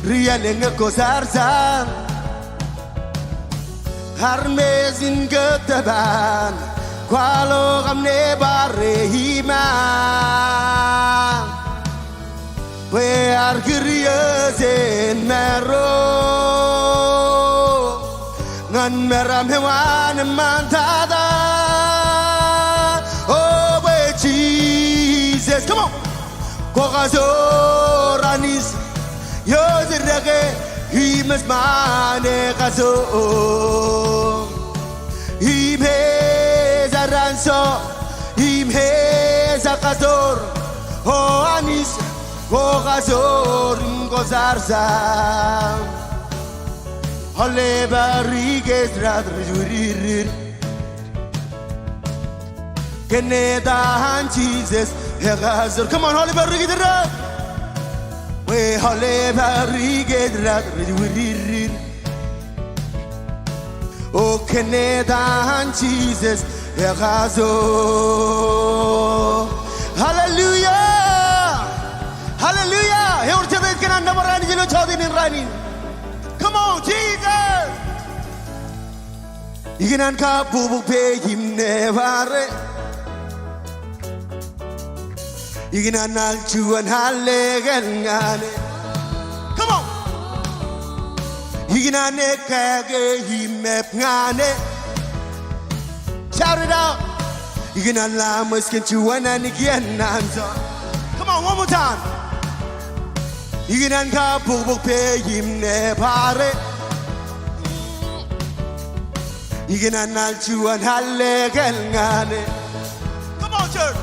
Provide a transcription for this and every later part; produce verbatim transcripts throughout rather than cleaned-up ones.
Ri ālōñ eo kwō sarsar, armej in kōttōpar, kwaḷọk aṃ nōbar e iṃaan. Bwe ear kūr iiō jān maro ñan meram eo an eṃṃan tata. O bwe Jisōs, come on. Kwō kajoor Anij, eo ej deke im ej ṃaan e kajoor. Im ej ad answer, im ej ad kajoor. O Anij, kwō kajoor im kwō sarsar. Aolep aō ri kōjdat rej wirir. Kōn eta an Jisōs ekajoor. Come on, aolep aō ri kōjdat. Bwe aolep aō ri kōjdat rej wirir. O kōn eta an Jisōs ekajoor. Hallelujah! Hallelujah! Ewōr jete ej kōṇaan nōbar Anij ilo jota in rainin? Come on, Jesus! Ikōṇaan kabbokbok peiṃ im nōbar e. Ikōṇaan al juon allōñ ñan e. Come on. Ikōṇaan ekkāke im ep ñan e. Shout it out. Ikōṇaan laṃōj kōn juon ankiiō naan eo. Come on, one more time. Ikōṇaan kabbokbok peiṃ im nōbar e. Ikōṇaan al juon allōñ ñan e. Come on, church.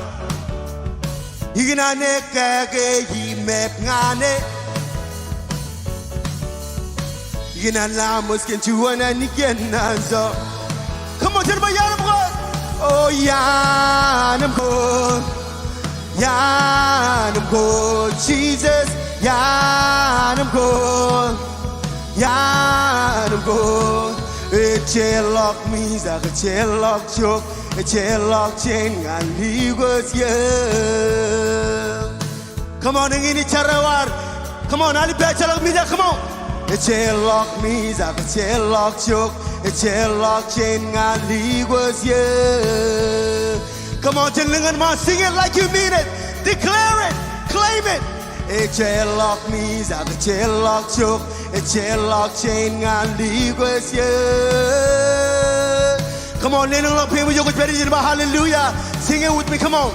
Ikōṇaan ekkāke im ep ñan e. Ikōṇaan laṃōj kōn juon ankiiō naan eo. Come on, jen ba, iaan im koot. O iaan im koot. Iaan im koot, Jesus, iaan im koot. Iaan im koot. Ejjeḷọk mijak, ejjeḷọk jok, ejjeḷọk jān ñan likūt eō. Come on, eñin ej jar eo ad. Come on, al ippa ejjeḷọk mijak, come on. Ejjeḷọk mijak, ejjeḷọk jok, ejjeḷọk jān ñan likūt eō. Come on, jen lōñ ñan ṃaan, sing it like you mean it. Declare it. Claim it. Ejjeḷọk mijak, ejjeḷọk jok, ejjeḷọk jān ñan likūt eō. Come on, lelōñḷọk peiṃ ijo kwōj pād ie, jen ba hallelujah. Sing it with me, come on.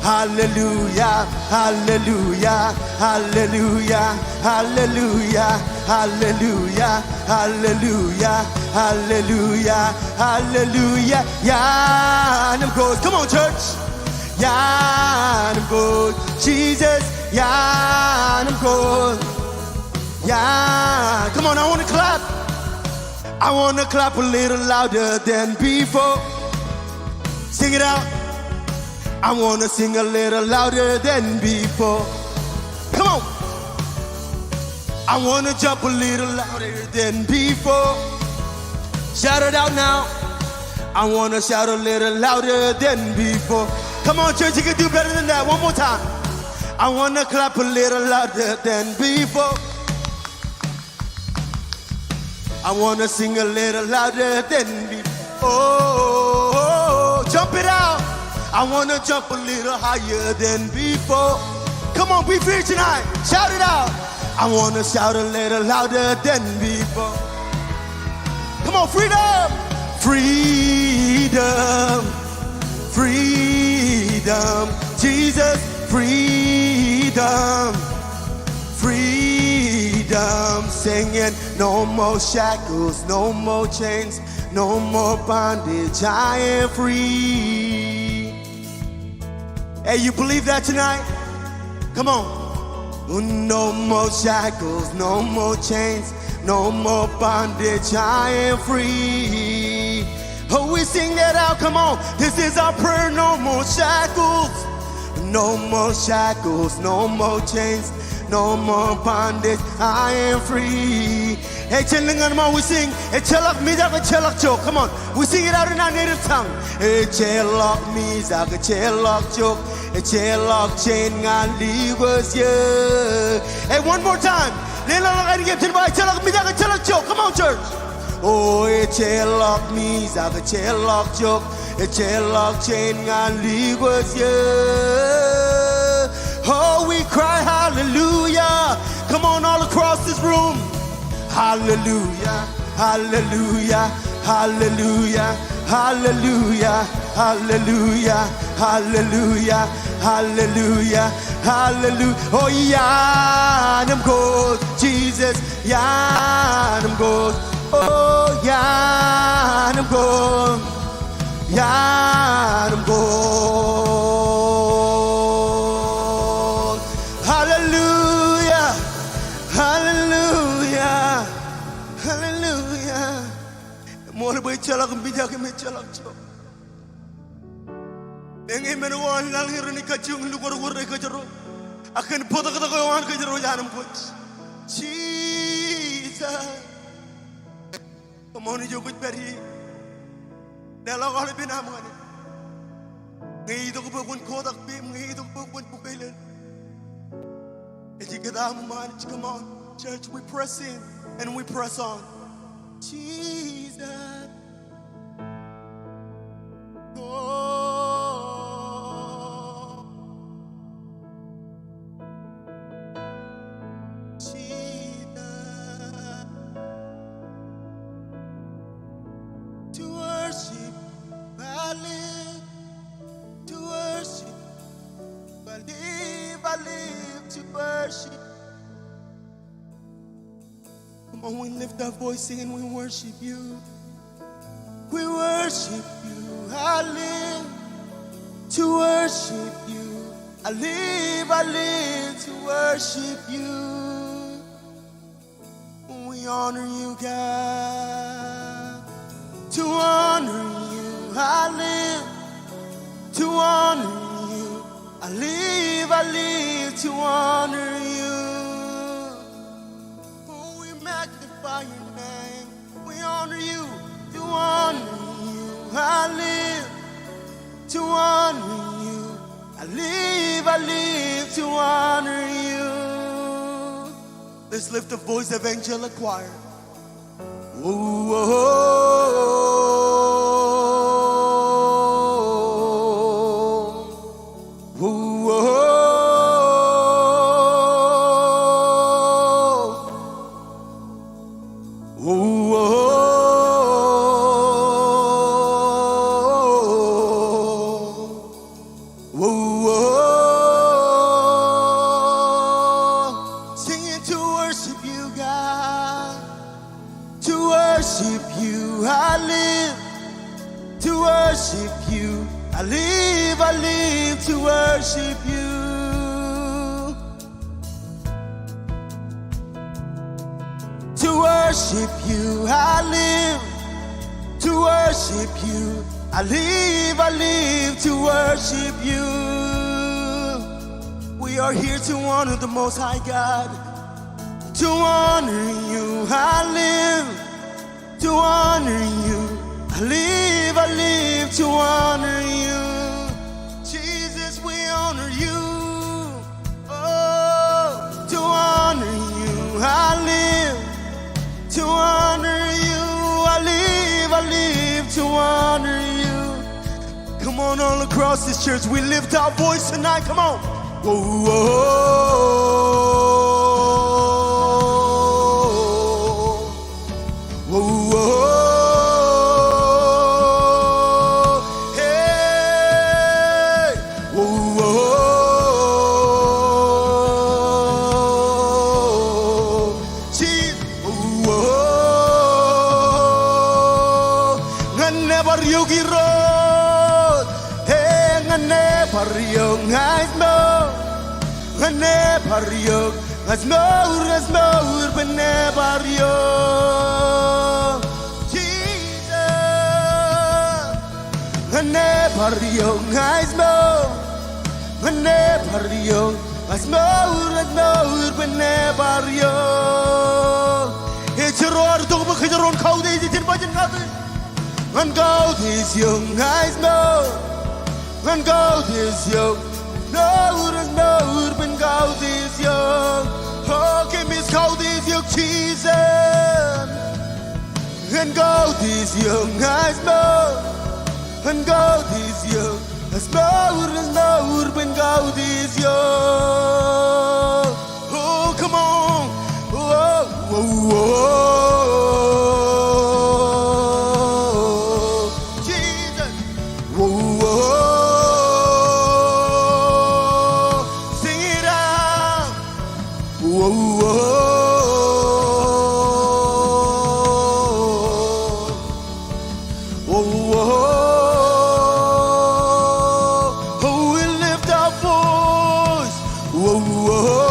Hallelujah, hallelujah, hallelujah, hallelujah, hallelujah, hallelujah, hallelujah, hallelujah. Iaan im koot. Come on, church. Iaan im koot. Jesus, iaan im koot. Iaan. Come on, I wanna clap. I wanna clap a little louder than before. Sing it out. I wanna sing a little louder than before. Come on. I wanna jump a little louder than before. Shout it out now. I wanna shout a little louder than before. Come on, church, you can do better than that. One more time. I wanna clap a little louder than before. I wanna sing a little louder than before. Oh, jump it out. I wanna jump a little higher than before. Come on, be free tonight. Shout it out. I wanna shout a little louder than before. Come on, freedom. Freedom. Freedom. Jesus, freedom. Freedom, singing, no more shackles, no more chains, no more bondage, I am free. Hey, you believe that tonight? Come on. No more shackles, no more chains, no more bondage, I am free. Oh, we sing that out, come on. This is our prayer, no more shackles. No more shackles, no more chains, no more bondage, I am free. Hey, jen lōñ ñan ṃaan, we sing. Ejjeḷọk mijak, ejjeḷọk jok. Come on, we sing it out in our native tongue. Ejjeḷọk mijak, ejjeḷọk jok, ejjeḷọk jān ñan likūt eō. Hey, one more time. Eḷḷọk aer kab jen ba, ejjeḷọk mijak, ejjeḷọk jook. Come on, church. O, ejjeḷọk mijak, ejjeḷọk jook, ejjeḷọk jān ñan likūt eō. Oh, we cry hallelujah. Come on, all across this room. Hallelujah, hallelujah, hallelujah, hallelujah, hallelujah, hallelujah, hallelujah, hallelujah. O, iaan im kōj, Jesus, iaan im kōj. O, iaan im kōj. Iaan im kōj. Hallelujah. Hallelujah. Hallelujah. Eṃool bwe ejjeḷọk mijak im ejjeḷọk jook. Meñe men ko an laḷ in ren kajjioñ lukwōrkwōr rej kōjro. Ak kōn bōtōktōk eo an kōjro ej iaan im kōj. Jesus. Come on, ijo kwōj pād ie. Leḷọk aolepān aṃ ñan e. Ñe itok bwe kwōn kotak peiṃ, ñe itok bwe kwōn bukwelel, ej kōtaan aṃ Anij. Come on, church, we press in and we press on. Jesus. Oh. Jesus. To worship, I live. To worship, I live, I live to worship. Come on, we lift our voice singing, we worship you. We worship you, I live to worship you. I live, I live to worship you. We honor you, God. To honor you, I live to honor you. I live, I live to honor you. Oh, we magnify your name. We honor you. To honor you, I live. To honor you, I live, I live to honor you. Let's lift the voice, Evangelic Choir. Whoa, whoa, whoa, whoa. Whoa, whoa, whoa. Whoa, whoa. Singing to worship you, God. To worship you, I live. To worship you, I live, I live to worship you. To worship you, I live. To worship you, I live, I live to worship you. We are here to honor the Most High God. To honor you, I live. To honor you, I live, I live to honor you. Jesus, we honor you. Oh, to honor you, I live. To honor you, I live, I live to honor you. Come on, all across this church, we lift our voice tonight. Come on. Whoa, whoa, whoa, whoa, hey, whoa, whoa, whoa. Whoa, ñan e bar eok Irooj. Hey, ñan e bar eok ña ij mour. Ñan e bar eok ña ij mour, ña ij mour bwe en e bar eok. Jesus. Ñan e bar eok ña ij mour. Ñan e bar eok ña ij mour, ña ij mour bwe en e bar eok. Ej jerọọr tok bwe kōjro en kautiej ijin bajjek ñan e. Ñan kautiej eok ña ij mour. Ñan kautiej eok ña ij mour, ña ij mour bwe en kautiej eok. O kōmij kautiej Jesus, en koutiej eō ña ij mour, en koutiej eō ij mour, ij mour bwe en koutiej eō. Oh, come on. Oh, oh, oh, oh, oh. Jesus. Whoa, whoa, sing it out. Whoa, whoa, whoa, whoa. Oh, we lift our voice. Whoa, whoa.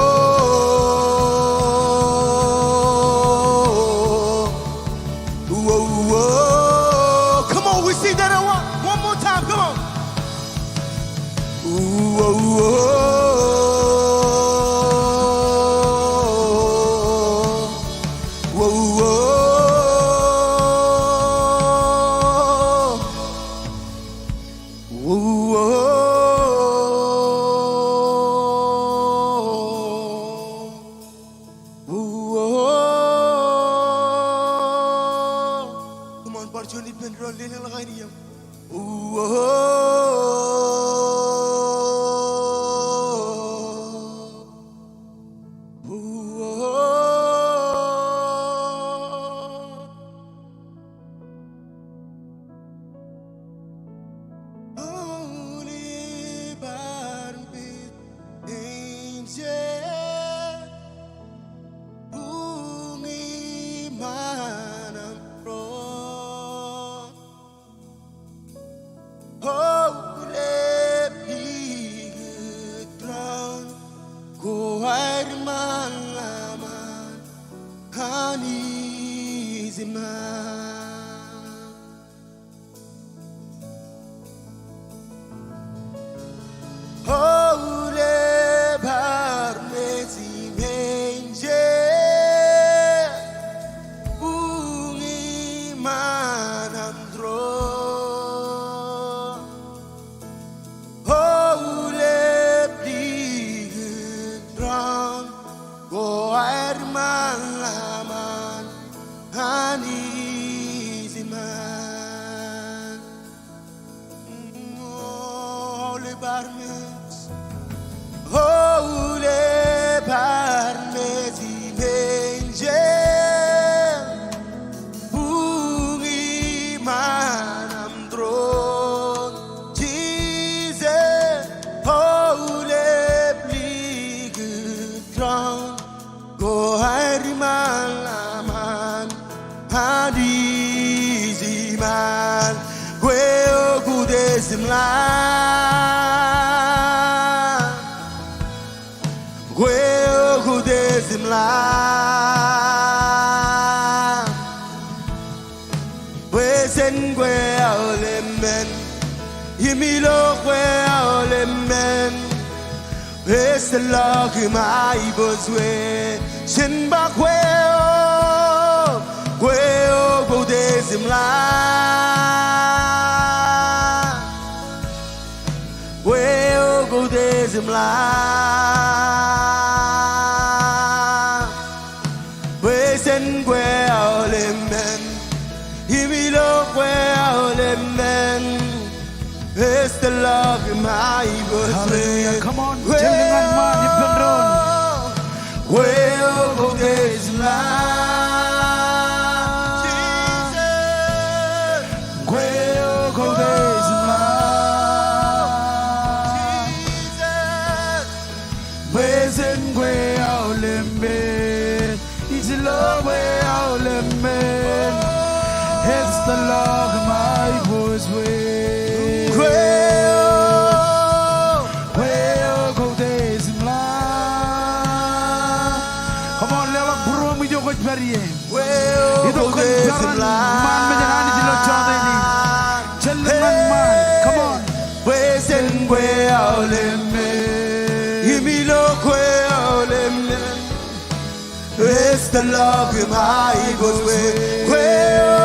Whoa, whoa. Come on, we sing that one, one more time. Come on. Whoa, whoa. Whoa, whoa. Whoa, whoa. Whoa. Come on, bar juon ippān doon, lelōñḷọk ainikiōṃ. Whoa. Whoa. Holy bar mej enjeḷ, buñi ṃaan aṃ throne. Holy blikūtḷọk, kwōj ṃaan ḷōṃ an Anij ṃaan. Holy bar mej im enjeḷ, buñi ṃaan aṃ throne. Holy blikūtḷọk, kwōj ṃaan ḷōṃ an Anij ṃaan. Holy bar mej, holy bar mej im enjeḷ, buñi ṃaan aṃ throne. Jesus, holy blikūtḷọk, kwōj ṃaan ḷōṃ an Anij ṃaan. Kwe eo koutiej im ḷak. Kwe eo koutiej im ḷak. Bwe jen kwe aolepān, im ilo kwe aolepān, ej tōl ḷọk im aiboojoj. Jen ba kwe eo, kwe eo koutiej im ḷak. Kwe eo koutiej im ḷak. Bwe jen kwe aolepān, im ilo kwe aolepān, ej tōl ḷọk im aiboojoj. Hallelujah. Come on. Kwe eo, jen lōñ ñan ṃaan ippān doon. Kwe eo koutiej im ḷak. Jesus. Kwe eo koutiej im ḷak. Jesus. Bwe jen kwe aolepān, ilo kwe aolepān, ej tōl ḷọk im aiboojoj. Kwe eo, kwe eo koutiej im ḷak. Come on, leḷọk būruōṃ ijo kwōj pād ie. Itok kōn peran ṃaan mejān Anij ilo jota in. Jen lōñ ñan ṃaan. Come on. Bwe jen kwe aolepān, im ilo kwe aolepān, ej tōl ḷọk im aiboojoj. Kwe eo,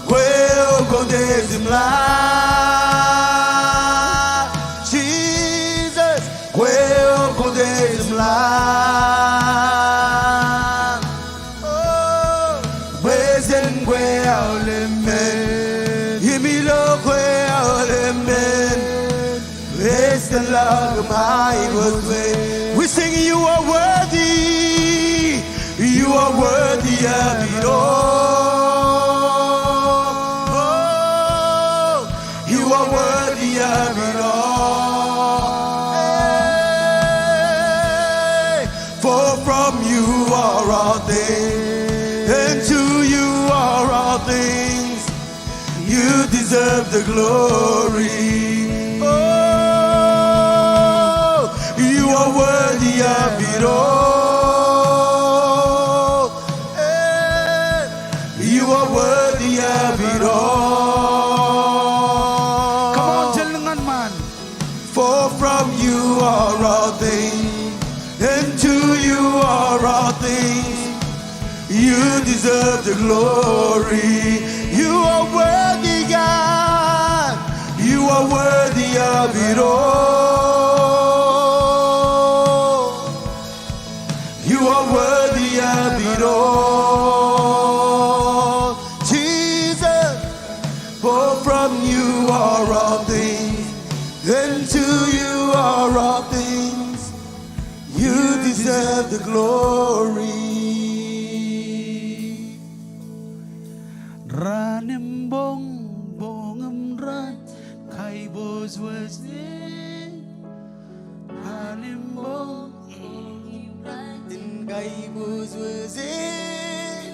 kwe eo koutiej im ḷak. Jesus, kwe eo koutiej im ḷak. We sing, "You are worthy, you are worthy of it all. Oh, you are worthy of it all. Hey, for from you are all things, and to you are all things. You deserve the glory. Oh, you are worthy of it all. Eh, you are worthy of it all." Come on, jen lōñ ñan ṃaan. For from you are all things, and to you are all things. You deserve the glory. You are worthy, God. You are worthy of it all. You are worthy of it all, Jesus. For from you are all things, and to you are all things. You deserve the glory. Raan im boñ, boñ im raan, kaibōjwōj in. Raan im boñ, boñ im raan, jen kaibōjwōj in.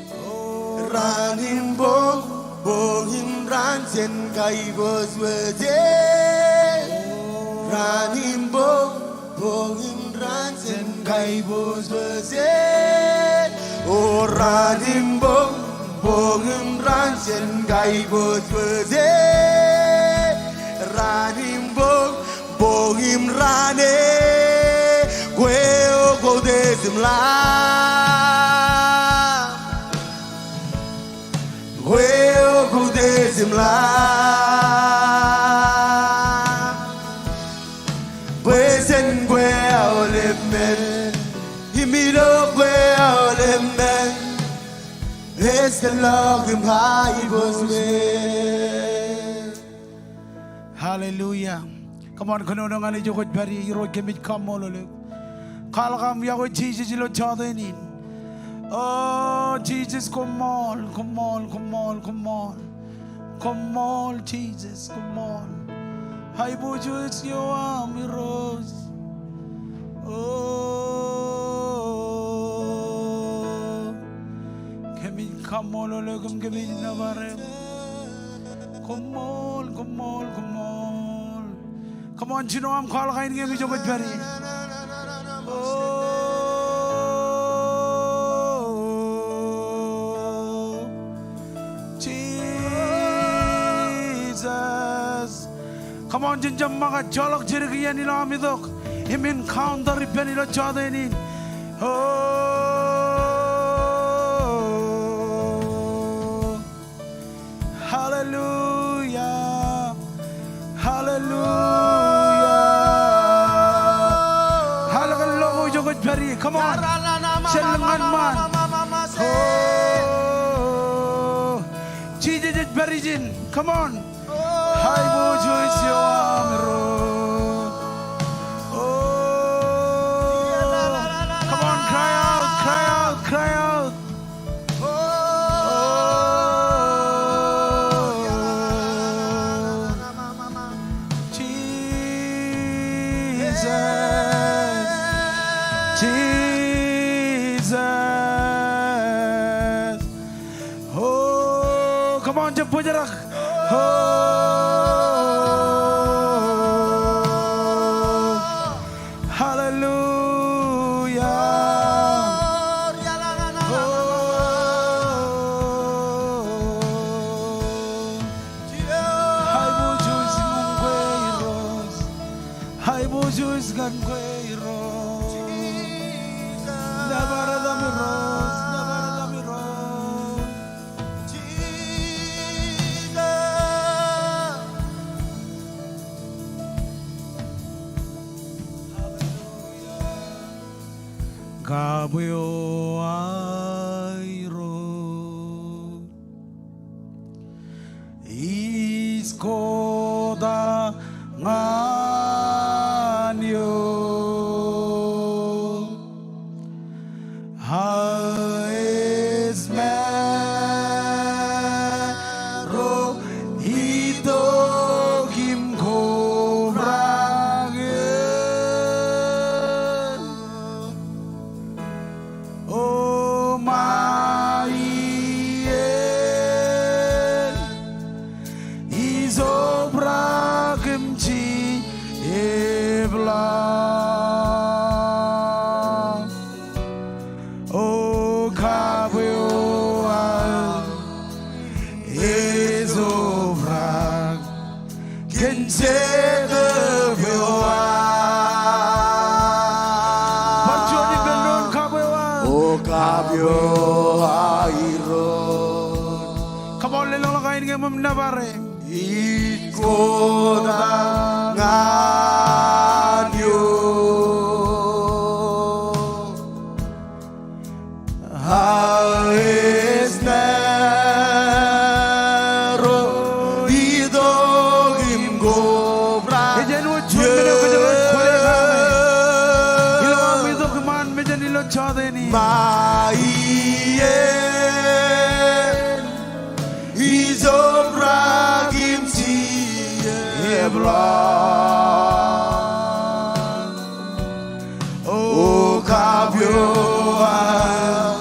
Raan im boñ, boñ im raan, jen kaibōjwōj in. Raan im boñ, boñ im raan, jen kaibōjwōj in. O raan im boñ, boñ im raan, jen kaibōjwōj in. Raan im boñ, boñ im raan e, kwe eo koutiej im ḷap. Kwe eo koutiej im ḷap. Bwe jen kwe aolep men, im ilo kwe aolep men, ej kōtḷọk im kaibōjwōj. Hallelujah. Come on, kōnono ñan ijo kwōj pād ie, Irooj kōmij kaṃṃoolol eok. Kwaḷọk aṃ iọkwe Jisōs ilo jọteen in. O Jisōs, koṃṃool, koṃṃool, koṃṃool, koṃṃool. Koṃṃool Jisōs, koṃṃool. Aiboojoj ioam Irooj. O kōmij kaṃṃoolol eok im kōmij nōbar eok. Koṃṃool, koṃṃool, koṃṃool. Come on, jino aṃ kwaḷọk ainikien ijo kwōj pād ie. O Jisōs. Come on, jen jab ṃōkaj, joḷọk jidik iien ilo aṃ itok im encounter ippān ilo jọteen in. O Hallelujah. Hallelujah. Hallelujah. Ijo kwōj pād ie. Come on. Jen lōñ ñan ṃaan. O Jisōs ej pād ijin. Come on. Aiboojoj ioam Irooj. O, come on, cry out, cry out, cry out. O, Jisōs, Jisōs. O, come on, jab bōjrak. O, hallelujah. O, aiboojoj ñan kwe Irooj. Aiboojoj ñan kwe Irooj. Nōbar etaṃ Irooj, nōbar etaṃ Irooj. Kabweo aō Irooj, ij kotak ñan eok. Kapio a Irooj. Come on, leḷọk aenōṃṃan im nōbar e. Ij kotak ñan eok. Aō esnarro itok im kobrak. Ej āinwōt juon men eo kōjro ej kwōle kake ilo aṃ itok iṃaan mejān ilo jọteen in. Ṃae iien ij obrak im jiep ḷọk. O kapio aō,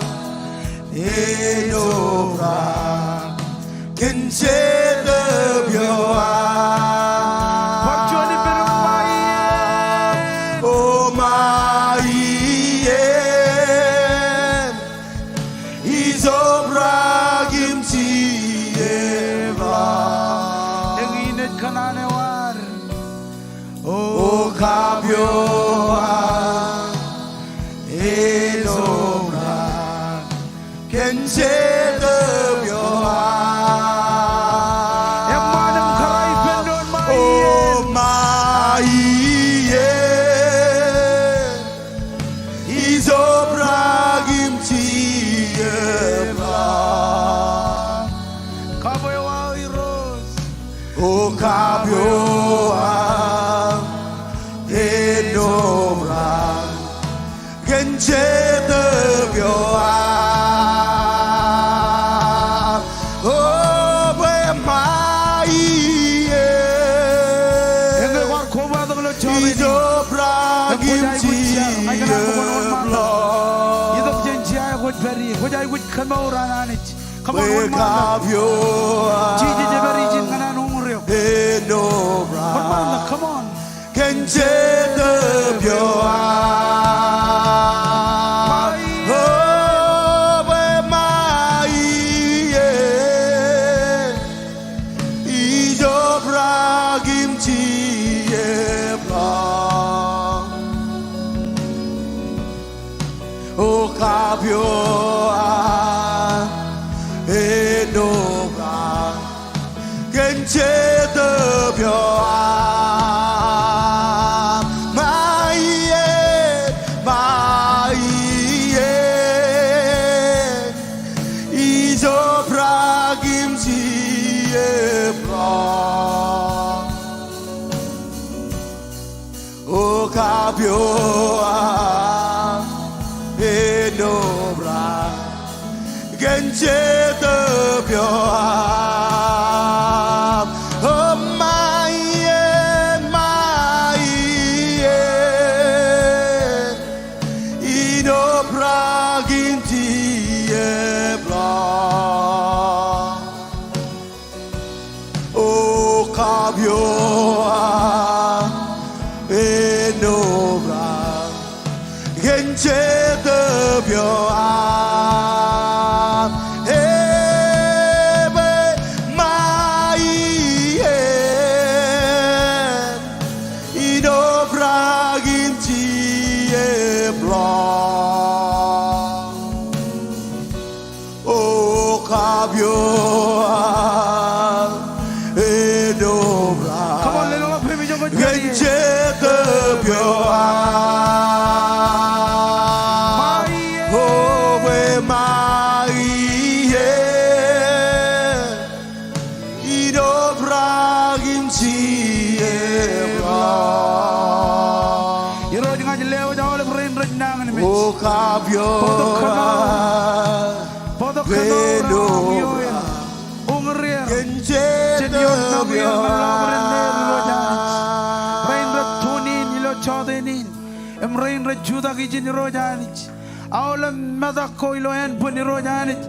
en obrak kōn Jetōb eo aō. Bar juon ippān ṃae iien. O ṃae iien ij obrak im jiep ḷọk. Eñin ej kōṇaan eo ad. O kapio aō, en obrak kōn Jetōb eo aō. Eṃṃan im kōrā ippān doon ṃae iien. O ṃae iien ij obrak im jiep ḷọk. Kapio aō Irooj. O kapio aō, en obrak kōn Jetōb eo aō. O bwe ṃae iien. Eñin kwaar kobatok ilo jọteen in. Ij obrak im jiep ḷọk. Itok jān jea eo kwōj pād ie, kwōj aikuj kōmour an Anij. Come on, bwe wōnṃaanḷọk. Kapio aō, Jisōs ej pād ijin ñan an uñūr eok. En obrak. Wōnṃaanḷọk, come on. Kōn Jetōb eo aō. O bwe ṃae iien ij obrak im jiep ḷọk. O kapio aō, en obrak kōn Jetōb eo aō. Ṃae iien, ṃae iien ij obrak im jiep ḷọk. O kapio aō, en obrak kōn Jetōb eo aō. O ṃae iien, ṃae iien in obrak im jiep ḷọk. O kapio aō, en obrak kōn Jetōb eo aō. E bwe ṃae iien in obrak im jiep ḷọk. O kapio aō, en obrak. Come on, leḷọk pepe ijo kwōj pād ie. Kōn Jetōb eo aō. Ṃae iien. O bwe ṃae iien in obrak im jiep ḷọk. Irooj, ña ij lewōj aolep rein rej nañinmej. O kapio aō. Bōktok kōmour. Bōktok kōmour aṃ ioer, uñūr er, jān ioon naṃ ioer ñan ḷapḷap eo aer, Irooj Anij. Rein rej tune in ilo jọteen in im rein rej jutak ijin, Irooj Anij. Aolep metak ko ilo ānbwin, Irooj Anij,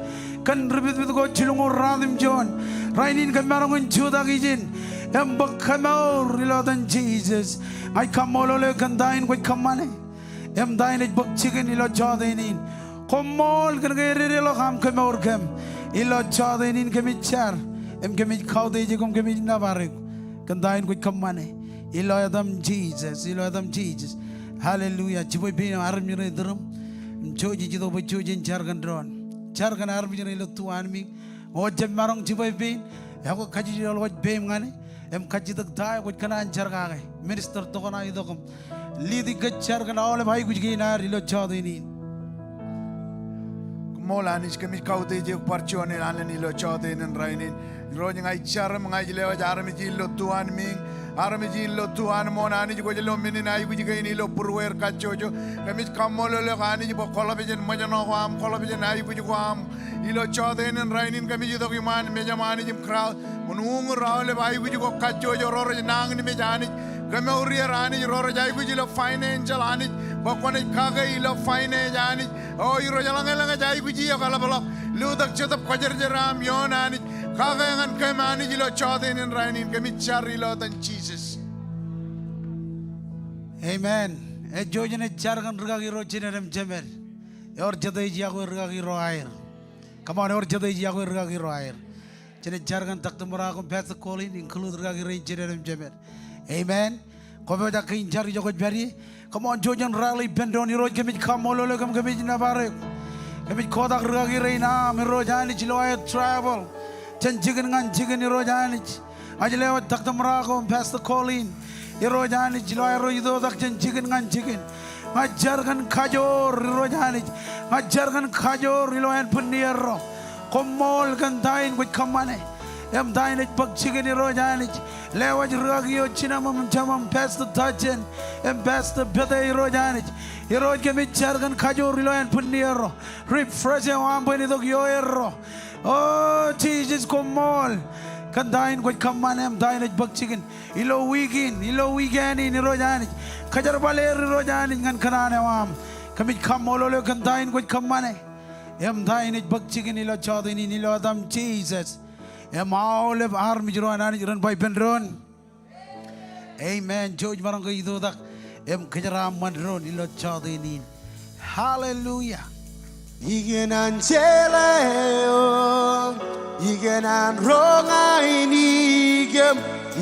kōn ri pitpit ko jilñuul ruatimjuon, rainin kōm maroñ in jutak ijin im bōk kōmour ilo etan Jisōs. Ña ij kaṃṃoolol eok kōn ta in kwōj kōṃṃane im ta in ej bōk jikin ilo jọteen in. Koṃṃool kōn ke ededeḷọk aṃ kōmour kōm ilo jọteen in. Kōmij jar im kōmij kautiej eok im kōmij nōbar eok kōn ta in kwōj kōṃṃane ilo etaṃ Jisōs, ilo etaṃ Jisōs. Hallelujah. Jibwe pein armej ro iturūṃ. Im jouj ej itok bwe jouj en jar kōn doon. Jar kōn armej ṇe ilo tuanmiiñ. Ñe kwō jab maroñ jibwe pein, iọkwe kajjitōk wōj peiṃ ñan e im kajjitōk ta eo kwōj kōṇaan jar kake. Minister Tokona, itok im lead e kōj jar kōn aolep aikuj kein ad ilo jọteen in. Koṃṃool Anij, kōmij kautiej eok bar juon alen ilo jọteen in rainin. Irooj, ña ij jar im ña ij lewōj armej in ilo tuanmiiñ, armej in ilo tuanmooṇ, Anij kwōj lo men in aikuj kein ilo būruweir kajjojo. Kōmij kaṃṃoolol eok Anij bwe kwōḷap jān ṃōjṇọ ko aṃ, kwōḷap jān aikuj ko aṃ. Ilo jọteen in rainin kōmij itok iṃaan mejaṃ Anij im crowd, kōn uñūr aolep aikuj ko kajjojo ro rej nañinmej Anij. Kemour er Anij ro rej aikuj ilo financial Anij, bwe kwōnaaj kake ilo finance Anij. O Irooj, eḷaññe elōñ ej aikuji eo eḷapḷọk, lutōk Jetōb Kwōjarjar aṃ ioon Anij. Kake ñan kōm Anij ilo jọteen in rainin, kōmij jar ilo etan Jisōs. Amen. Ej jouj jen jar kōn rikaki ro jined im jemed. Ewōr jete ej iọkwe rikaki ro aer? Come on, ewōr jete ej iọkwe rikaki ro aer? Jen jar kōn Doctor Morocco im Pastor Colleen, include rikaki rein jined im jemed. Amen. Kwōpojak ke in jar ijo kwōj pād ie? Come on, jouj jen rally ippān doon. Irooj, kōmij kaṃṃoolol eok im kōmij nōbar eok. Kōmij kotak rikaki rein aṃ Irooj Anij ilo aer travel jān jikin ñan jikin Irooj Anij. Ña ij lewōj Doctor Morocco im Pastor Colleen Irooj Anij ilo aerro itoitak jān jikin ñan jikin. Ña ij jar kōn kajoor Irooj Anij. Ña ij jar kōn kajoor ilo ānbwinnier ro. Koṃṃool kōn ta in kwōj kōṃṃane im ta in ej bōk jikin Irooj Anij. Lewōj rikaki eo, jinōṃ im jemam, Pastor Tajen im Pastor Pete Irooj Anij. Irooj, kōmij jar kōn kajoor ilo ānbwinnier ro. Refresh eo aṃ bwe en itok ioerro. O Jisōs, koṃṃool kōn ta in kwōj kōṃṃane im ta in ej bōk jikin ilo wiik in, ilo weekend in Irooj Anij. Kōjerbal er Irooj Anij ñan kōṇaan eo aṃ. Kōmij kaṃṃoolol eok kōn ta in kwōj kōṃṃane im ta in ej bōk jikin ilo jọteen in ilo etaṃ Jisōs. Im aolep armej ro an Anij ren ba ippān doon, amen. Jouj maroñ ke itoitak im kōjeraaṃṃan doon ilo jọteen in. Hallelujah. Ikōṇaan jeḷā eok, ikōṇaan roña ainikien,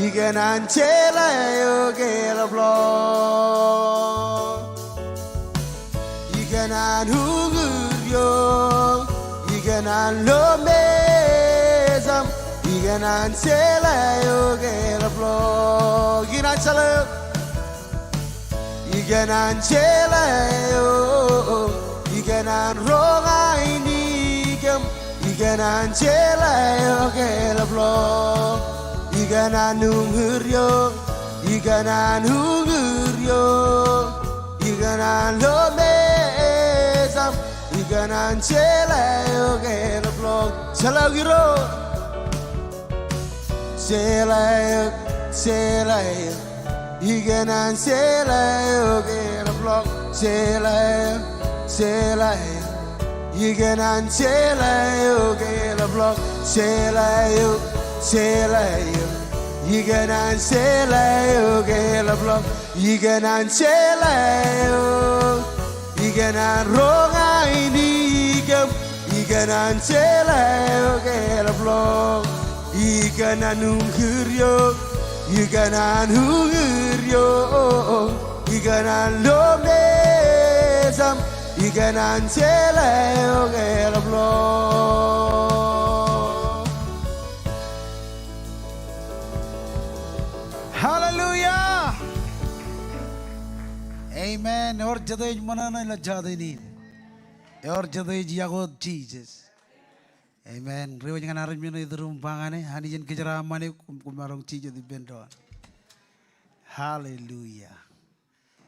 ikōṇaan jeḷā eok eḷapḷọk. Ikōṇaan uñūr eok, ikōṇaan lo mejaṃ, ikōṇaan jeḷā eok eḷapḷọk. Ikōṇaan jeḷā eok. Ikōṇaan jeḷā eok, ikōṇaan roña ainikien, ikōṇaan jeḷā eok eḷapḷọk. Ikōṇaan uñūr eok, ikōṇaan uñūr eok, ikōṇaan lo mejaṃ, ikōṇaan jeḷā eok eḷapḷọk. Jeḷā eok Irooj. Jeḷā eok, jeḷā eok. Ikōṇaan jeḷā eok eḷapḷọk. Jeḷā eok, jeḷā eok. Ikōṇaan jeḷā eok eḷapḷọk. Jeḷā eok, jeḷā eok. Ikōṇaan jeḷā eok eḷapḷọk. Ikōṇaan jeḷā eok. Ikōṇaan roña ainikien, ikōṇaan jeḷā eok eḷapḷọk. Ikōṇaan uñūr eok, ikōṇaan uñūr eok. Ikōṇaan lo mejaṃ, ikōṇaan jeḷā eok eḷapḷọk. Hallelujah. Amen. Ewōr jete ej ṃōṇōṇō ilo jọteen in? Ewōr jete ej iọkwe wōt Jisōs? Amen. Ri wōj ñan armej ṇe iturūṃ ba ñan e, Anij en kōjeraaṃṃan eok, koṃ, koṃ maroñ jijet ippān doon. Hallelujah.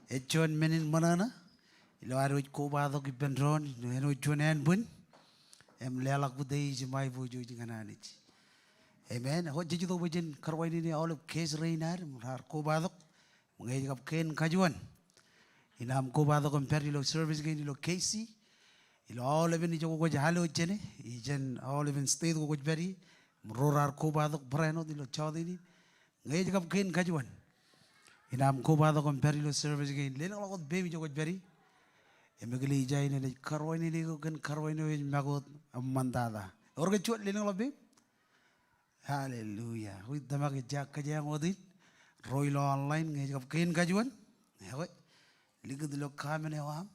Ej juon men in ṃōṇōṇō ilo ad wōj kobatok ippān doon āinwōt juon ānbwin im leḷọk utiej im aiboojoj ñan Anij. Amen. Eo jej itok bwe jen karuwainene aolep guest rein ad im raar kobatok. Ñe ej kab kein kajuon, inaaj kobatok im pād ilo service kein ilo K C, ilo aolepen ijo kwōj alo jāne, ijeṇ aolepen state ko kwōj pād ie, im ro raar kobatok barāinwōt ilo jọteen in. Ñe ej kab kein kajuon, inaaj kobatok im pād ilo service kein. Lelōñḷọk wōt peiṃ ijo kwōj pād ie. Im eklejia in enaaj karuwainene eok kōn karuwainene eo ej make wōt eṃṃantata. Ewōr ke juon lelōñḷọk peiṃ? Hallelujah. Wi tōmak ejja kōjeañ wōt in. Ro ilo online, ñe ej kab kein kajuon, ekwe, likūt ilo comment eo aṃ.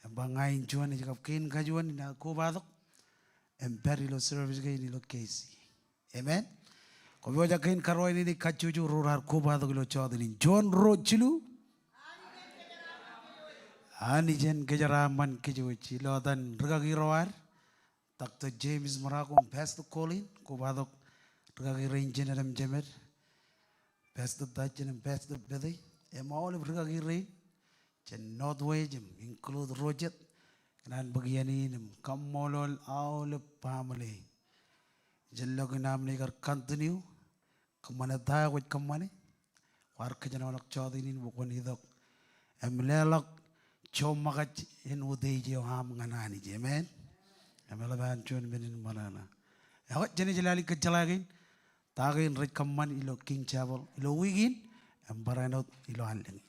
Im ba ña in juon ej kab kein kajuon in aō kobatok im pād ilo service kein ilo K C. Amen. Kwōpojak kein karuwainene kajjojo ro raar kobatok ilo jota in. Juon, ruo, jilu. Anij en kōjeraaṃṃan kōjwōj. Ilo etan rikaki ro ad, Doctor James Marocco im Pastor Colin, kobatok rikaki rein jined im jemed, Pastor Dajin im Pastor Betty, im aolep rikaki rein jān Northwest im include ro jet, kōṇaan bōk iien in im kaṃṃoolol aolep baaṃle. Ijellọkin am naaj kar continue kōṃṃane ta eo kwōj kōṃṃane. Kwaar kōjenolọk jota in bwe kwōn itok im leḷọk joṃōkaj in utiej eo aṃ ñan Anij. Amen. Im eḷap an juon men in ṃōṇōṇō. Ekwe, jenaaj lale kōjjeḷā kein ta kein rej kōṃṃan ilo King Chapel ilo wiik in im barāinwōt ilo allōñ in.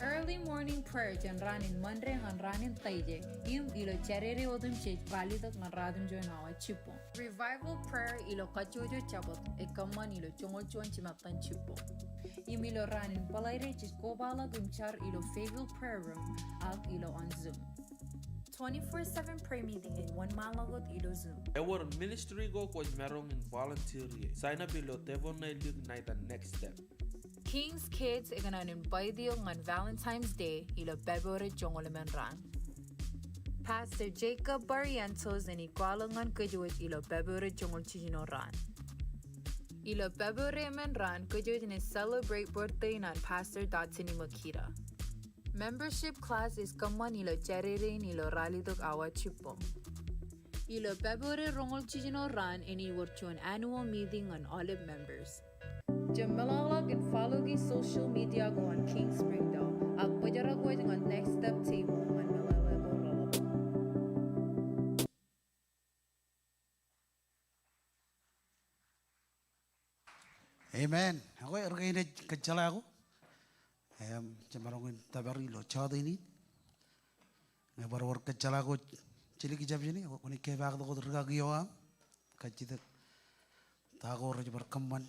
Early morning prayer jān raan in Monday ñan raan in Thursday, im ilo Jādede otemjej ralitōk ñan ratimjuon awa jibboñ. Revival prayer ilo kajjojo Jabōt ej kōṃṃan ilo joñoul juon jimattan jibboñ. Im ilo raan in Bōḷaide jej kobaḷọk im jar ilo Fayetteville Prayer Room ak ilo on Zoom. Twenty-four seven prayer meeting ej wōnṃaanḷọk wōt ilo Zoom. Ewōr ministry ko kwōj maroñ in volunteer ie. Sign up ilo tebōṇe ḷọk ṇa etan Next Step. King's Kids ekōṇaan invite eok ñan Valentine's Day ilo Pebruary joñoul emān raan. Pastor Jacob Barrientos enaaj kwaḷọk ñan kōjwōj ilo Pebruary joñoul jiljino raan. Ilo Pebruary emān raan kōjwōj enaaj celebrate birthday in an Pastor Dotson Makita. Membership class ej kōṃṃan ilo Jādede in ilo ralitōk awa jibboñ. Ilo Pebruary roñoul jiljino raan enaaj wōr juon annual meeting ñan aolep members. Jab meḷọkḷọk in follow e social media ko an King Springdale, ak bōjrak wōj ñan Next Step table ñan meḷeḷe ko reḷap. Amen. Ekwe, erkein ej kōjjeḷā ko. Im, jemaroñ in tōpar ilo jota in. Ñe bar wōr kōjjeḷā ko jilik ijab jāne, kwōnaaj kepaaktok wōt rikaki eo aṃ. Kajjitōk ta ko rej bar kōṃṃan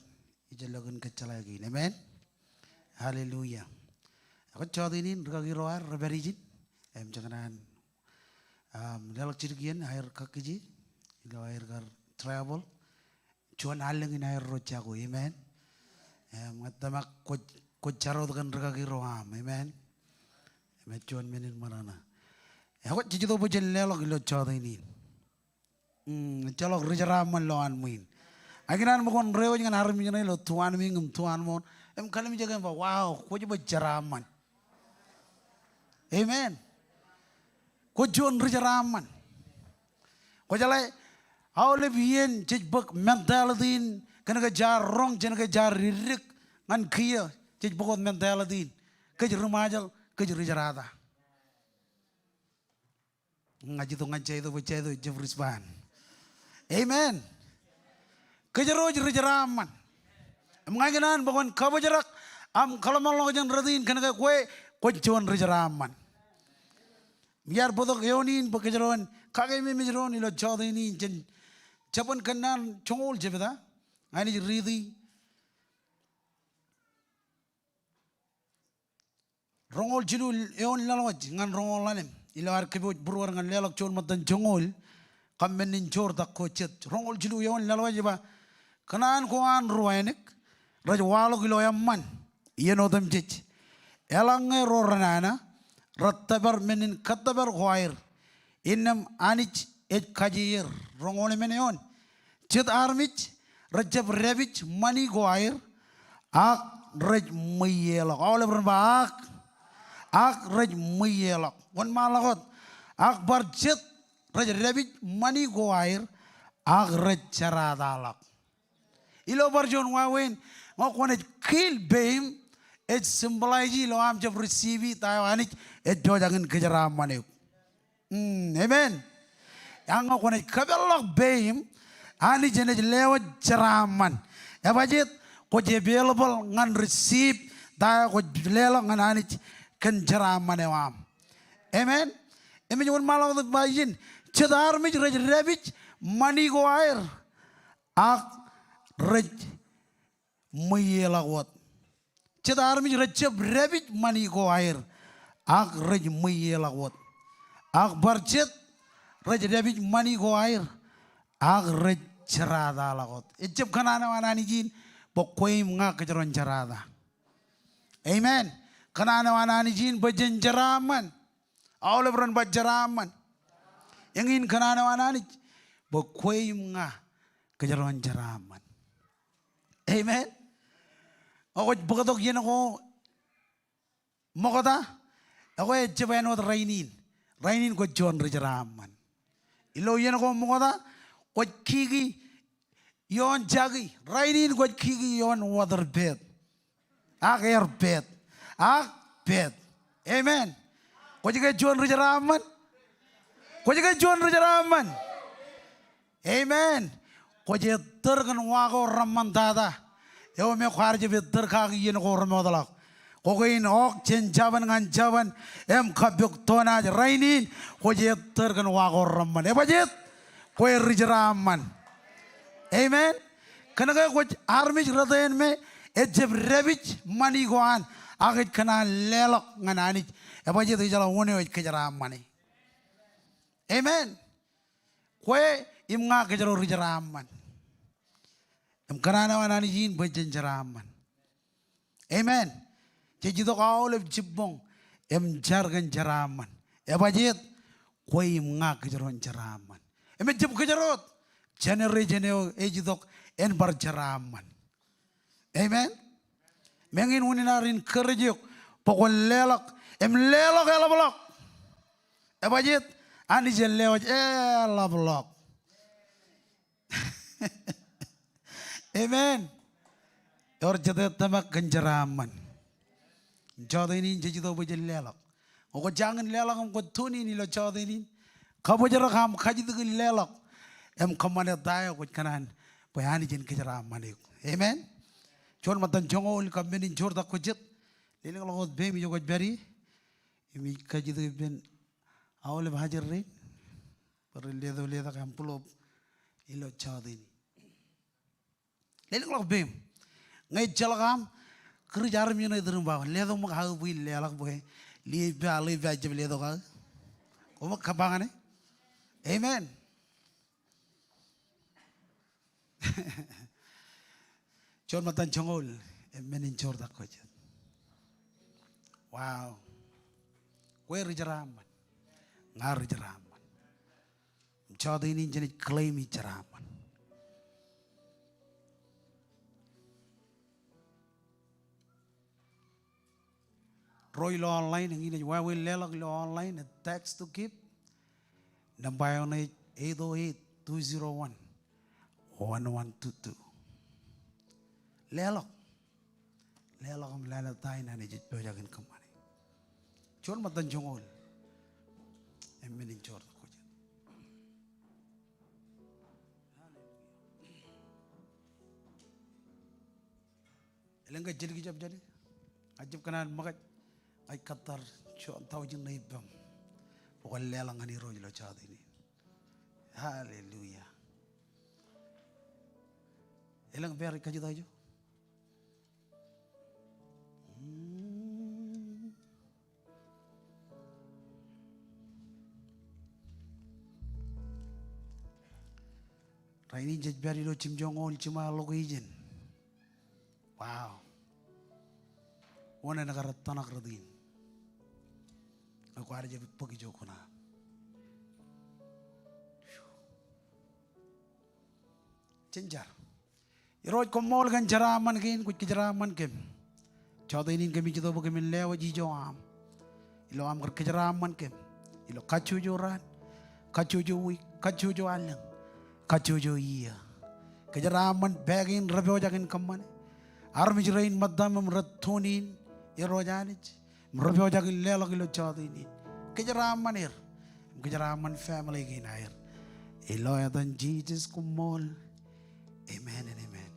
ijellọkin kōjjeḷā kein. Amen. Hallelujah. Ekwe jota in rikaki ro ad rej pād ijin. Im jekōṇaan, um, leḷọk jidik iien aer kakkije ilo aer kar travel. Juon allōñ in aer ro jako. Amen. Im ña ij tōmak kwōj, kwōj jar wōt kōn rikaki ro aṃ. Amen. Im ej juon men in ṃōṇōṇō. Ekwe jej itok bwe jen leḷọk ilo jota in. Mm, ejjeḷọk ri jeraaṃṃan lowaan ṃwiin. Ak ikōṇaan bwe kwōn reiwōj ñan armej ṇe ilo tuanmiiñ im tuanmooṇ im kallimjeke im ba, wow, kwōj bwe jeraaṃṃan. Amen. Kwōj juon ri jeraaṃṃan. Kwōjeḷā, aolep iien jej bōk mentality in kōn ke jaar roñ jān ke jaar dikdik ñan kiiō, jej bōk wōt mentality in kōj ri Ṃajeḷ, kōj ri jerata. Ña ij itok ñan Jaito bwe Jaito ejab respond. Amen. Kōjro ej ri jeraaṃṃan. Im ña ikōṇaan bwe kwōn kabōjrak aṃ kōḷmānḷọkjeṇ rot in kōn ke kwe kwōj juon ri jeraaṃṃan. Im iar bōktok eoon in bwe kōjro en kakeememej doon ilo jota in jān Jabōn Kōnnaan joñoul jebta. Ña inaaj riiti roñoul jilu eoon laḷwaj ñan roñoul ḷalem. Ilo ad kōpooj būruod ñan leḷọk juon ṃōttan joñoul, kab men in joortak ko jet. Roñoul jilu eoon laḷwaj ej ba, kōṇaan ko an ri wānōk rej waḷọk ilo eṃṃan iien otemjej. Eḷaññe ro renana rej tōpar men in kōttōpar ko aer, innām Anij ej kajeer. Roñoul emān eoon. Jet armej rejjab dāpij ṃani ko aer, ak rej ṃweiieḷọk. Aolep ren ba ak, ak rej ṃweiieḷọk. Wōnṃaanḷọk wōt. Ak bar jet rej dāpij ṃani ko aer, ak rej jerataḷọk. Ilo bar juon wāween, ñe kwōnaaj kiil peiṃ, ej symbolize ilo aṃ jab receive ta eo Anij ej pojak in kōjeraaṃṃan eok. Mm, amen. Ak ñe kwōnaaj kōpeḷḷọk peiṃ, Anij enaaj lewōj jeraaṃṃan. Ebajeet? Kwōj available ñan receive ta eo kwōj leḷọk ñan Anij kōn jeraaṃṃan eo aṃ. Amen. Im ej wōnṃaanḷọk wōt ba ijin, jet armej rej dāpij ṃani ko aer, ak rej ṃweiieḷọk wōt. Jet armej rejjab dāpij ṃani ko aer, ak rej ṃweiieḷọk wōt. Ak bar jet rej dāpij ṃani ko aer, ak rej jerataḷọk wōt. Ejjab kōṇaan eo an Anij in bwe kwe im ña kōjro en jerata. Amen. Kōṇaan eo an Anij in bwe jen jeraaṃṃan. Aolep ren ba jeraaṃṃan. Eñin kōṇaan eo an Anij bwe kwe im ña kōjro en jeraaṃṃan. Amen. Ñe kwōj bōktok iien ko ṃokta, ekwe ejjab āinwōt rainin. Rainin kwōj juon ri jeraaṃṃan. Ilo iien ko ṃokta, kwōj kiki ioon jaki. Rainin kwōj kiki ioon water bed. Ak air bed. Ak bed. Amen. Kwōj ke juon ri jeraaṃṃan? Kwōj ke juon ri jeraaṃṃan? Amen. Kwōj ettōr kōn wa ko reṃṃantata eo me kwaar jab ettōr kaki iien ko remootḷọk. Kwe kein ḷọk jān jabōn ñan jabōn im kappok to naaj. Rainin kwōj ettōr kōn wa ko reṃṃan. Ebajjeet? Kwe ri jeraaṃṃan. Amen. Kōnke kwōj armej rot eṇ me ejjab dāpij ṃani ko an, ak ej kōṇaan leḷọk ñan Anij. Ebajjeet? Ijeḷā wōn eo ej kōjeraaṃṃane. Amen. Kwe im ña kōjro ri jeraaṃṃan. Im kōṇaan eo an Anij in bwe jen jeraaṃṃan. Amen. Jej itok aolep jibboñ im jar kōn jeraaṃṃan. Ebajjeet? Kwe im ña kōjro en jeraaṃṃan. Im ejjab kōjro wōt, generation eo ej itok en bar jeraaṃṃan. Amen. Meñe in unin ad encourage eok bwe kwōn leḷọk im leḷọk eḷapḷọk. Ebajjeet? Anij en lewōj eḷapḷọk. Amen. Ewōr jete tōmak kōn jeraaṃṃan. Jọteen in jej itok bwe jen leḷọk. Ñe kwō jañin leḷọk im kwō tune in ilo jọteen in, kabōjrak aṃ kajjitōk in leḷọk im kōṃṃane ta eo kwōj kōṇaan bwe Anij en kōjeraaṃṃan eok. Amen. Juon ṃōttan joñoul kab men in joortak ko jet. Lelōñḷọk wōt peiṃ ijo kwōj pād ie. Im ij kajjitōk ippān aolep ajri rein bwe ren letok, letok envelope ilo jọteen in. Lelōñḷọk peiṃ. Ñe ejjeḷọk aṃ, kūrij armej eṇ ej iturūṃ ba, letok ṃōk aō bwe in leḷọk bwe liepā, liepā ejjab letok aō. Koṃ kōpañe. Amen. Juon ṃōttan joñoul im men in joortak ko jet. Wow. Kwe ri jeraaṃṃan. Ña ri jeraaṃṃan. Jọteen in jenaaj claim i jeraaṃṃan. Ro ilo online, eñin ej wāween leḷọk ilo online, text to give. Nōṃba eo ṇe ej eight oh eight, two zero one, one one two two. Leḷọk. Leḷọk im lale ta in Anij ej pojak in kōṃṃane. Juon ṃōttan joñoul im men in joortak ko jet. Elōñ ke ej jelkijab jāne? Ña ij jab kōṇaan ṃōkaj, ña ij kōttar juon taujin ṇe ippaṃ bwe kwōn leḷọk ñan Irooj ilo jọteen in. Hallelujah. Elōñ pā rej kajjitōk ijo? Hmm. Rainin jej pād ilo jimjoñoul jiṃa location. Wow. Wōn en kar tōṇak rot in? Ñe kwaar jab bōk ijo kuṇaaṃ. Jen jar. Irooj, koṃṃool kōn jeraaṃṃan kein kwōj kōjeraaṃṃan kōm. Jọteen in kōmij itok bwe kōmin lewōj ijo aṃ ilo aṃ kar kōjeraaṃṃan kōm ilo kajjojo raan, kajjojo wiik, kajjojo allōñ, kajjojo iiō. Kōjeraaṃṃan pā kein rej pojak in kōṃṃane. Armej rein ṃōttaṃ im rej tune in, Irooj Anij, im rej pojak in leḷọk ilo jọteen in. Kōjeraaṃṃan er. Im kōjeraaṃṃan family kein aer. Ilo etan Jisōs, koṃṃool. Amen and amen.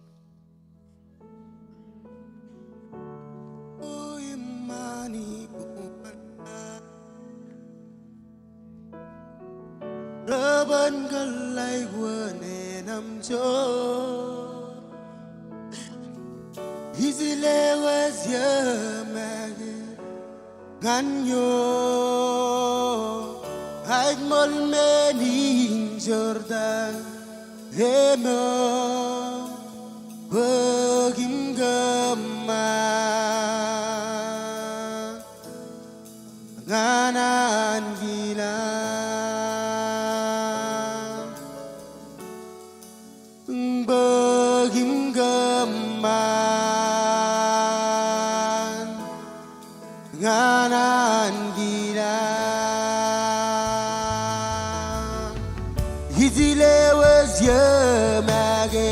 Ij lewōj iō make ñan eok, aet ṃool men in Jordan, im eok bōk im kōṃṃan ñan ankilaan. Bōk im kōṃṃan ñan ankilaan. Ij lewōj iō make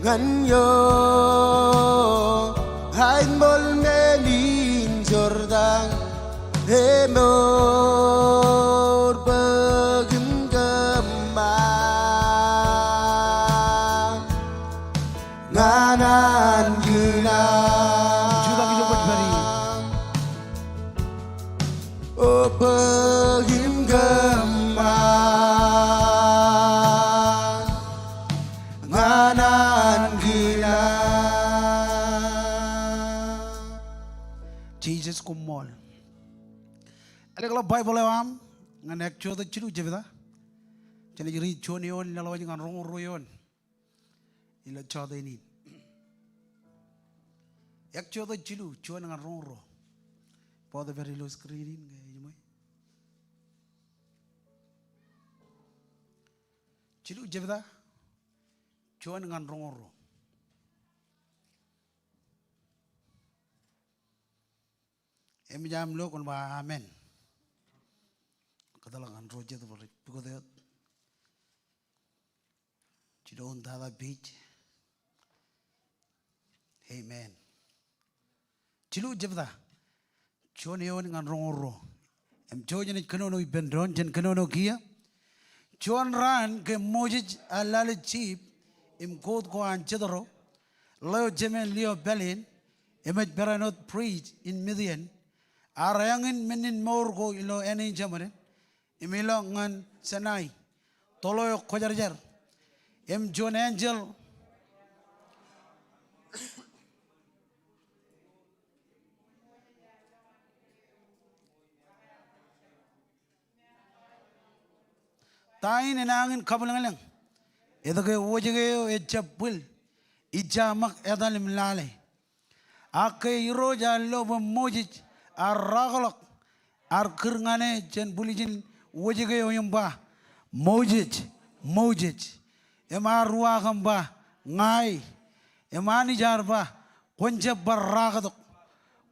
ñan eok, aet ṃool men in Jordan, im eok bōk im kōṃṃan ñan ankilaan. Jutak ijo kwōj pād ie. O bōk im kōṃṃan ñan ankilaan. Jisōs koṃṃool. Ālōkḷọk Baibōḷ eo aṃ ñan Exodus jilu jebta. Jenaaj riit juon eoon leḷọk wōj ñan roñoul ruo eoon ilo jota in in. Exodus jilu, juon ñan roñoul ruo. Bōktok pād ilo screen in ñe eṃṃan. Jilu jebta, juon ñan roñoul ruo. Im ej aṃ lo kwōn ba amen. Kōtḷọk ñan ro jet bar pukot eō. Jilu un tata page. Amen. Jilu jebta, juon eoon ñan roñoul ruo. Im jouj jenaaj kōnono ippān doon, jen kōnono kiiō. Juon raan ke Moses ear lale jeep im koot ko an jet ro, ḷeo jemān lio pāleen, im ej peran wōt priest in Midian, ear āñin menninmour ko ilo āne in jeṃaden, im ilọk ñan Sinai, toḷ eo kwōjarjar. Im juon enjeḷ Ta in enañin kabwilōñlōñ? Etke wōjke eo ejjab bwil? Ij ja ṃōk etal im lale. Ak ke Irooj ear lo bwe Moses ear rọọlḷọk, ear kūr ñan e jān bwiljin wōjke eo im ba, Moses, Moses. Im ear uwaak im ba, Ña e. Im Anij ear ba, Kwōn jab bar raaktok.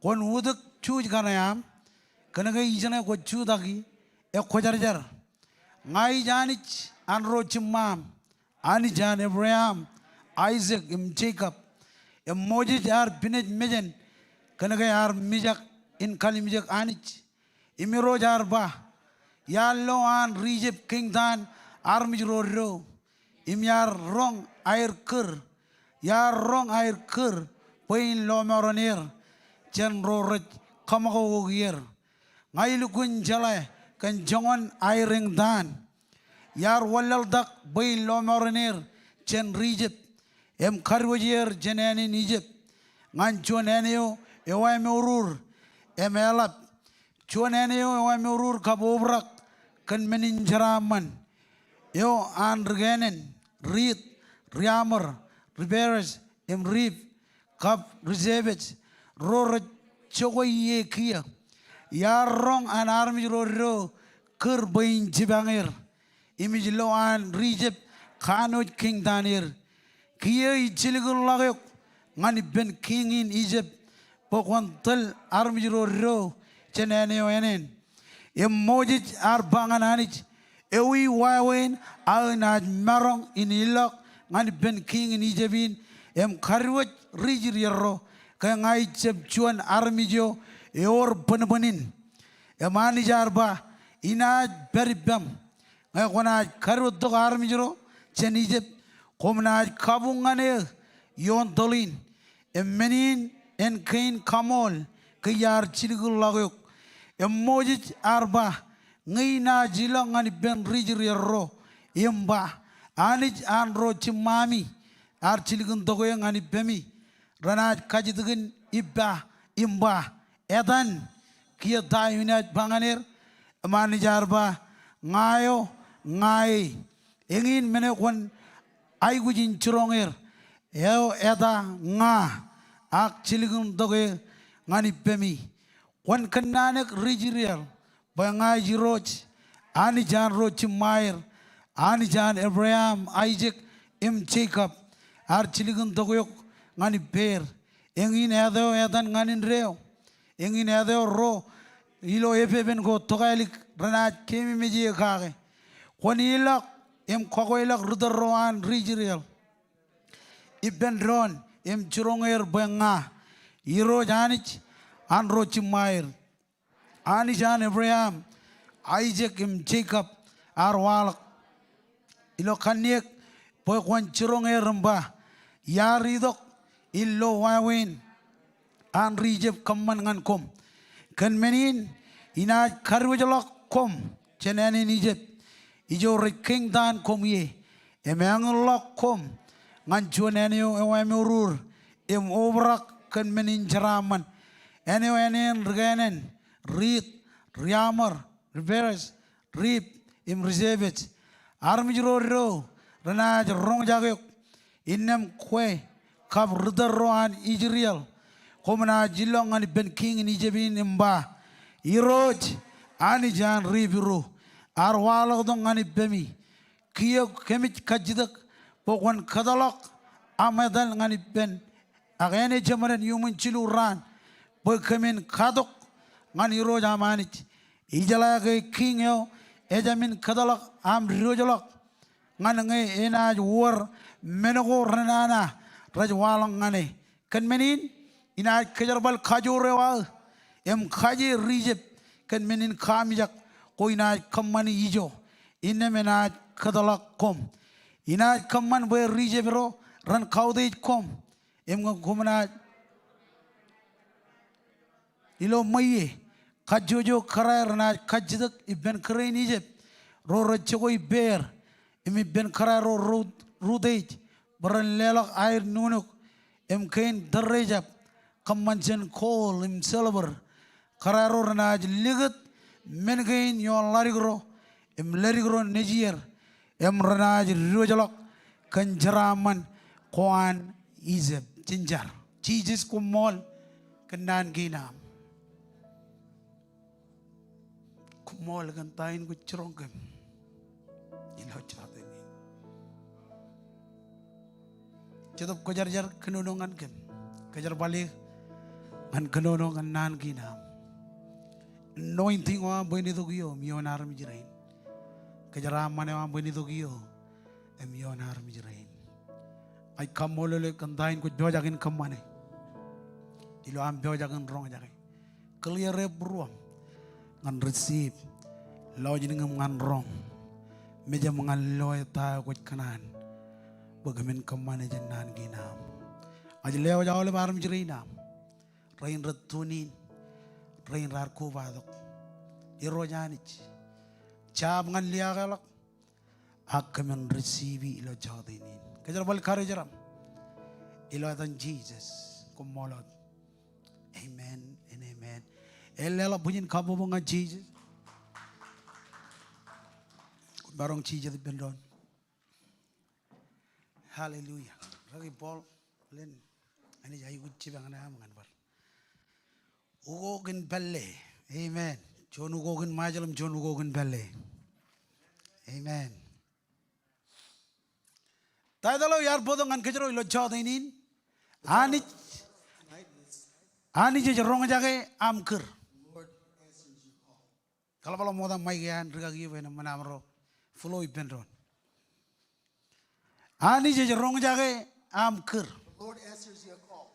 Kwōn utōk juj kaṇe aṃ, kōnke ijeṇe kwōj jutak ekwōjarjar. Ña ij Anij an ro jiṃṃaam, Anij an Ebream, Aisak, im Jekob. Im Moses ear pinej mejān, kōnke ear mijak in kalimjek Anij. Im Irooj ear ba, Iar lo an ri-Ijip kiiñtaan armej ro eddo, im iar roñ aer kūr, iar roñ aer kūr bwe in lọmọọren er jān ro rej kōṃakoko er. Ña ilukkuun jeḷā kōn joñan aer eñtaan. Iar wanlaḷtak bwe in lọmọọren er jān ri-Ijip, im kadiwōj er jān āne in Ijip, ñan juon āne eo ewamourur im eḷap, juon āne eo ewamourur kab obrak kōn men in jeraaṃṃan eo an ri-Kenan, ri-Hit, ri-Amor, ri-Peres, im ri-Hiv, kab ri-Jebus, ro rej jokwe ie kiiō. Iar roñ an armej ro eddo kūr bwe in jipañ er, im ij lo an ri-Ijip kanooj kiiñtaan er. Kiiō ij jilkinḷọk eok ñan ippān kiiñ in Ijip bwe kwōn tōl armej ro eddo jān āne eo ānen. Im Moses ear ba ñan Anij, Ewi wāween aō naaj maroñ in ilọk ñan ippān kiiñ in Ijip in im kadiwōj ri-Ijirreḷ ro, ke ña ij jab juon armej eo ewōr bōnbōn in? Im Anij ear ba, Inaaj pād ippaṃ, ñe kwōnaaj kadiwōjtok armej ro jān Ijip, koṃ naaj kabuñ ñan eō ioon tōḷ in. Im men in en kein kaṃool ke iar jilkinḷọk eok. Im Moses ear ba, Ñe inaaj ilọk ñan ippān ri-Israel ro im ba, Anij an ro jiṃṃami ear jilkintok eō ñan ippemi. Renaaj kajjitōkin ippa im ba, etan, kiiō ta eo inaaj ba ñan er? Im Anij ear ba, ña eo, ña e. Eñin men eo kwōn aikuj in jiroñ er, eo eta ña ak jilkintok eō ñan ippemi. Kwōn kōnnaan eok ri Israel bwe ña ij Irooj, Anij an ro jiṃṃaer, Anij an Ebream, Aisak im Jekob, ear jilkintok eok ñan ippāer. Eñin āt eo etan ñan indeeo. Eñin āt eo ro ilo epepen ko tokālik renaaj keememej eō kake. Kwōn ilọk im kakweilọk ri tōl ro an ri Israel ippān doon im jiroñ er bwe ña Irooj, Anij an ro jiṃṃaer, Anij an Ebream, Aisak im Jekob ear waḷọk ilo kanniōk bwe kwōn jiroñ er im ba, iar itok in lo wāween an ri Ijip kōṃṃan ñan koṃ. Kōn men in inaaj kadiwōjḷọk koṃ jān ānen Ijip, ijo rej keeñtaan koṃ ie, im āñinḷọk koṃ ñan juon āne eo emaroor im obrak kōn men in jeraaṃṃan. Āne eo āne in ri Kenan, ri Ij, ri Amor, ri Peres, ri Iv im ri Jebus. Armej ro doon renaaj roñjake eok. Innām kwe kab ri tōl ro an Israel, koṃ naaj ilọk ñan ippān kiiñ in Ijip in im ba, Irooj, Anij an ri Hibru, ear waḷọktok ñan ippemi. Kiiō kōmij kajjitōk bwe kwōn kōtḷọk aṃ etal ñan ippān, ak āne jeṃaden iuṃwin jilu raan, bwe kōmin katok ñan Irooj aṃ Anij. Ijeḷā ke kiiñ eo ejāmin kōtḷọk aṃ diwōjḷọk ñan ñe enaaj wōr men ko renana rej waḷọk ñan e. Kōn men in, inaaj kōjerbal kajoor eo aō im kaje ri Ijip kōn men in kaamijak ko inaaj kōṃṃani ijo. Innām enaaj kōtḷọk koṃ. Inaaj kōṃṃan bwe ri Ijip ro ren kautiej koṃ im ñe koṃ naaj ilo ṃweiie, kajjojo kōrā renaaj kajjitōk ippān kōrā in Ijip ro rej jokwe ippāer, im ippān kōrā ro rej utiej bwe ren leḷọk aer nuknuk im kein tōrreejab kōṃṃan jān gold im silver. Kōrā ro renaaj likūt men kein ioon ḷadik ro im lōdik ro nejier, im renaaj diwōjḷọk kōn jeraaṃṃan ko an Ijip. Jen jar. Jisōs, koṃṃool kōn naan kein aṃ. Koṃṃool kōn ta in kwōj jiroñ kōm ilo jota in. Jetōb Kwōjarjar kōnono ñan kōm. Kōjerbale ñan kōnono ñan naan kein aṃ. Anointing eo aṃ bwe en itok iō im ioon armej rein. Kōjeraaṃṃan eo aṃ bwe en itok iō im ioon armej rein. Ij kaṃṃoolol eok kōn ta in kwōj pojak in kōṃṃane ilo am pojak in roñjake. Clear e būruōṃ ñan receive lọjilñim ñan roñ, mejaṃ ñan loe ta eo kwōj kōṇaan bwe kōmin kōṃṃane jān naan kein aṃ. Ij lewōj aolep armej rein aṃ, rein rej tune in, rein raar kobatok. Irooj Anij, jab ñan liaakḷọk ak kōmin receive e ilo jota in. Kōjerbal karijeraṃ ilo etan Jisōs, koṃṃool wōt. Amen and amen. Ej leḷọk bwijin kabbokbok ñan Jisōs. Maroñ jijet ippān doon. Hallelujah. Rikaki Paul, len, Anij aikuj jipañ ṇe aṃ ñan bar ukok in pālle. Amen. Juon ukok in Ṃajeḷ im juon ukok in pālle. Amen. Taitōḷ eo iar bōktok ñan kōjro ilo jota in, Anij, Anij ej roñjake aṃ kūr. Kaḷapḷọk ṃokta mic eo an rikaki eo bwe en eṃṃan aṃro flow ippān doon. Anij ej roñjake aṃ kūr. The Lord answers your call.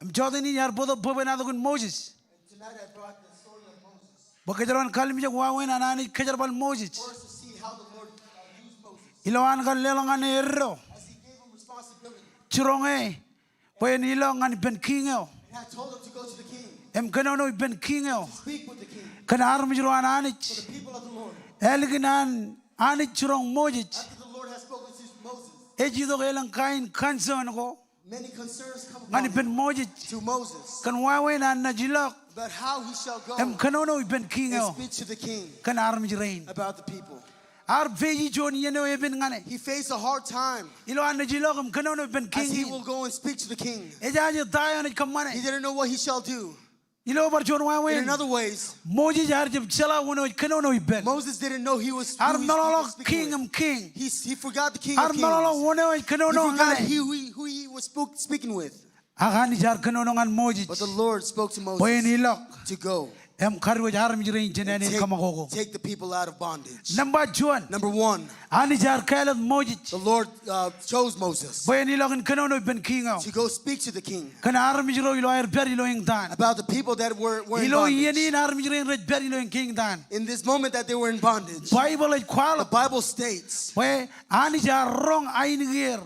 Im jota in iar bōktok bwebwenato in Moses. And tonight I brought the story of Moses. Bwe kōjro en kalimjek wāween an Anij kōjerbal Moses. First to see how the Lord, uh, used Moses. Ilo an kar leḷọk ñan e eddo. As he gave him responsibility. Jiroñ e bwe en ilọk ñan ippān kiiñ eo. And had told him to go to the king. Im kōnono ippān kiiñ eo. To speak with the king. Kōn armej ro an Anij. For the people of the Lord. Ālikin an Anij jiroñ Moses. After the Lord has spoken to Moses. Ej itok elōñ kain concern ko ñan ippān Moses kōn wāween an naaj ilọk im kōnono ippān kiiñ eo kōn armej rein. Ear face juon iien eo epen ñan e ilo an naaj ilọk im kōnono ippān kiiñ in. Ejaje ta eo enaaj kōṃṃane. Ilo bar juon wāween, Moses ear jab jeḷā wōn eo ej kōnono ippān. Ear meḷọkḷọk Kiiñ im Kiiñ. Ear meḷọkḷọk wōn eo ej kōnono ñan e. Ak Anij ear kōnono ñan Moses bwe en ilọk im kadiwōj armej rein jān āne in kaṃakoko. Nōṃba juon, Anij ear kāālōt Moses bwe en ilọk im kōnono ippān kiiñ eo kōn armej ro ilo aer pād ilo eñtaan. Ilo iien in armej rein rej pād ilo eñtaan. Baibōḷ ej kwaḷọk bwe Anij ear roñ ainikieer.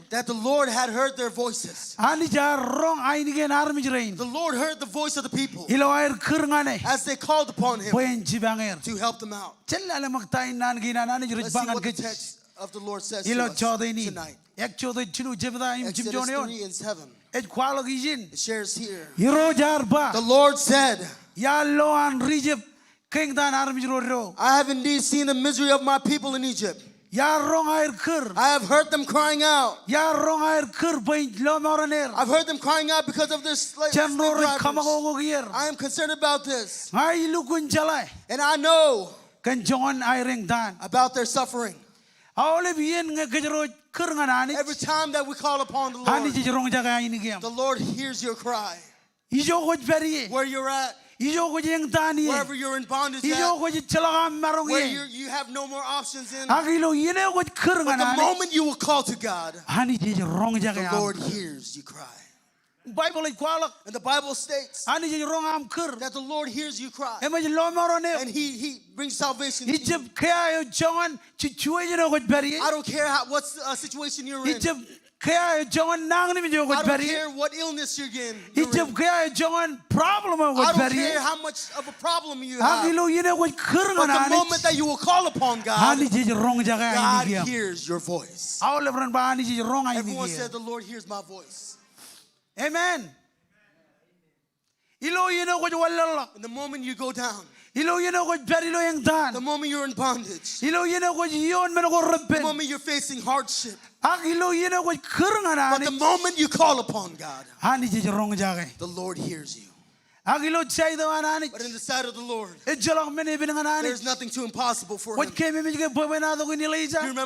Anij ear roñ ainikien armej rein ilo aer kūr ñan e bwe en jipañ er. Jen lale ṃōk ta in naan kein an Anij rej ba ñan kōj ilo jota in. Exodus jilu jebta im jimjuon eoon ej kwaḷọk ijin. Irooj ear ba, iar lo an ri Ijip ke eñtaan armej ro eddo. Iar roñ aer kūr. Iar roñ aer kūr bwe in lọmọọren er jān ro rej kaṃakoko er. Ña ij lukkuun jeḷā kōn joñan aer eñtaan. Aolep iien ñe kōjro ej kūr ñan Anij, Anij ej roñjake ainikieṃ. Ijo kwōj pād ie, ijo kwōj eñtaan ie, ijo kwōj ejjeḷọk aṃ maroñ ie, ak ilo iien eo kwōj kūr ñan Anij, Anij ej roñjake aṃ kūr. Baibōḷ ej kwaḷọk Anij ej roñ aṃ kūr im ej lọmọọren eok. Ijab kea eo joñan situation eo kwōj pād ie. Ijab kea eo joñan nañinmej eo kwōj pād ie. Ijab kea eo joñan problem eo kwōj pād ie. Ak ilo iien eo kwōj kūr ñan Anij, Anij ej roñjake ainikieṃ. Aolep ren ba Anij ej roñ ainikieṃ. Amen. Ilo iien eo kwōj wanlaḷḷọk, ilo iien eo kwōj pād ilo eñtaan, ilo iien eo kwōj ioon men ko reppen, ak ilo iien eo kwōj kūr ñan Anij, Anij ej roñjake. Ak ilo side eo an Anij, ejjeḷọk men epen ñan Anij. Kwōj keememej ke bwebwenato in Elijah? Ilo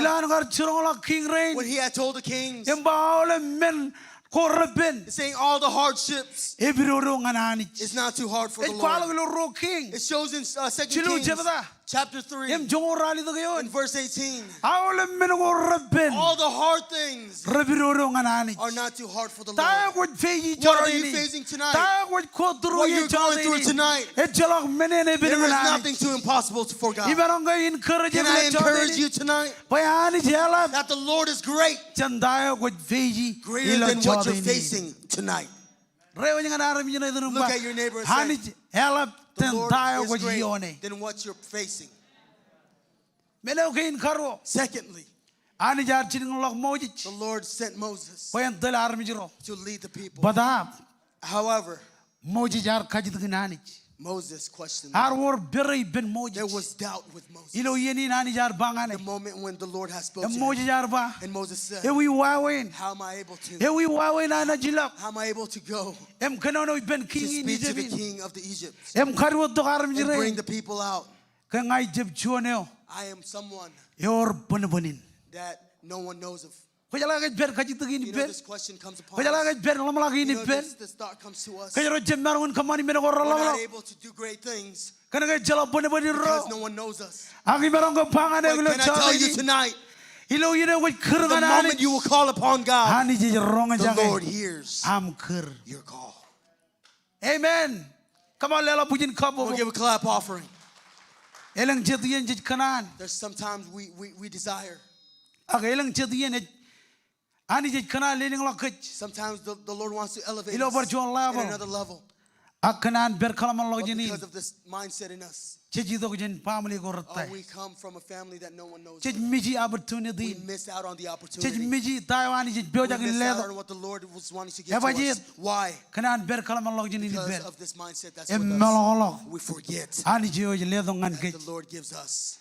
an kar jiroñḷọk kiiñ rein im ba aolep men ko reppen epidodo ñan Anij. Ej kwaḷọk ilo Ruo Kiiñ jilu jebta im joñoul ralitōk eoon. Aolep men ko reppen repidodo ñan Anij. Ta eo kwōj face e jota in? Ta eo kwōj go through e jota in? Ejjeḷọk men en epen ñan Anij. Imaroñ ke in encourage eok ilo jota in bwe Anij eḷap jān ta eo kwōj face e ilo jota in. Reiwōj ñan armej eo ej iten im ba, Anij eḷap jān ta eo kwōj ioone. Men eo kein karuo, Anij ear jilkinḷọk Moses bwe en tōl armej ro. Bōtaab, Moses ear kajjitōkin Anij. Ear wōr pere ippān Moses. Ilo iien in Anij ear ba ñan e, im Moses ear ba, ewi wāween, ewi wāween an ajilọk im kōnono ippān kiiñ in Ijip in im kadiwōjtok armej rein ke ña ij jab juon eo ewōr bōnbōn in? Kwōjeḷā ke ej pād kajjitōk in ippān? Kwōjeḷā ke ej pād ḷōmṇak in ippān? Kōjro jab maroñ in kōṃṃani men ko reḷapḷọk kōn ke ejjeḷọk bōnbōn in ro. Ak imaroñ ke ba ñan eok ilo jota in, ilo iien eo kwōj kūr ñan Anij, Anij ej roñjake aṃ kūr. Amen. Come on, leḷọk bwijin kabbokbok. Elōñ jet iien jej kōṇaan, ak elōñ jet iien ej Anij ej kōṇaan lelōñḷọk kōj ilo bar juon level. Ak kōn an pād kōḷmānḷọkjeṇ in, because of this mindset in us, jej itok jān family ko rej tōl. We come from a family that no one knows. Jej miji opportunity. We miss out on the opportunity. Jej miji ta eo Anij ej pojak in letok. We miss out on what the Lord was wanting to give to us. Why? Kōn an pād kōḷmānḷọkjeṇ in ej pād. Because of this mindset that's with us. Im meḷọkḷọk. We forget. Anij eo ej letok ñan kōj. That the Lord gives us.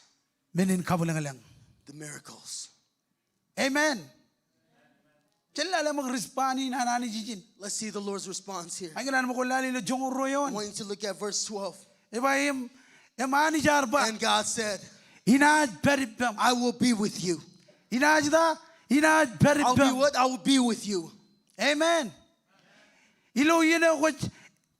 Men in kabwilōñlōñ. The miracles. Amen. Jen lale ṃōk respond in an Anij ijin. Let's see the Lord's response here. Ak ikōṇaan ṃōk lale ilo joñoul ruo eoon. I want you to look at verse twelve. Ej ba im, im Anij ear ba. And God said, inaaj pād ippaṃ. I will be with you. Inaaj ta, inaaj pād ippaṃ. I'll be with, I will be with you. Amen. Ilo iien eo kwōj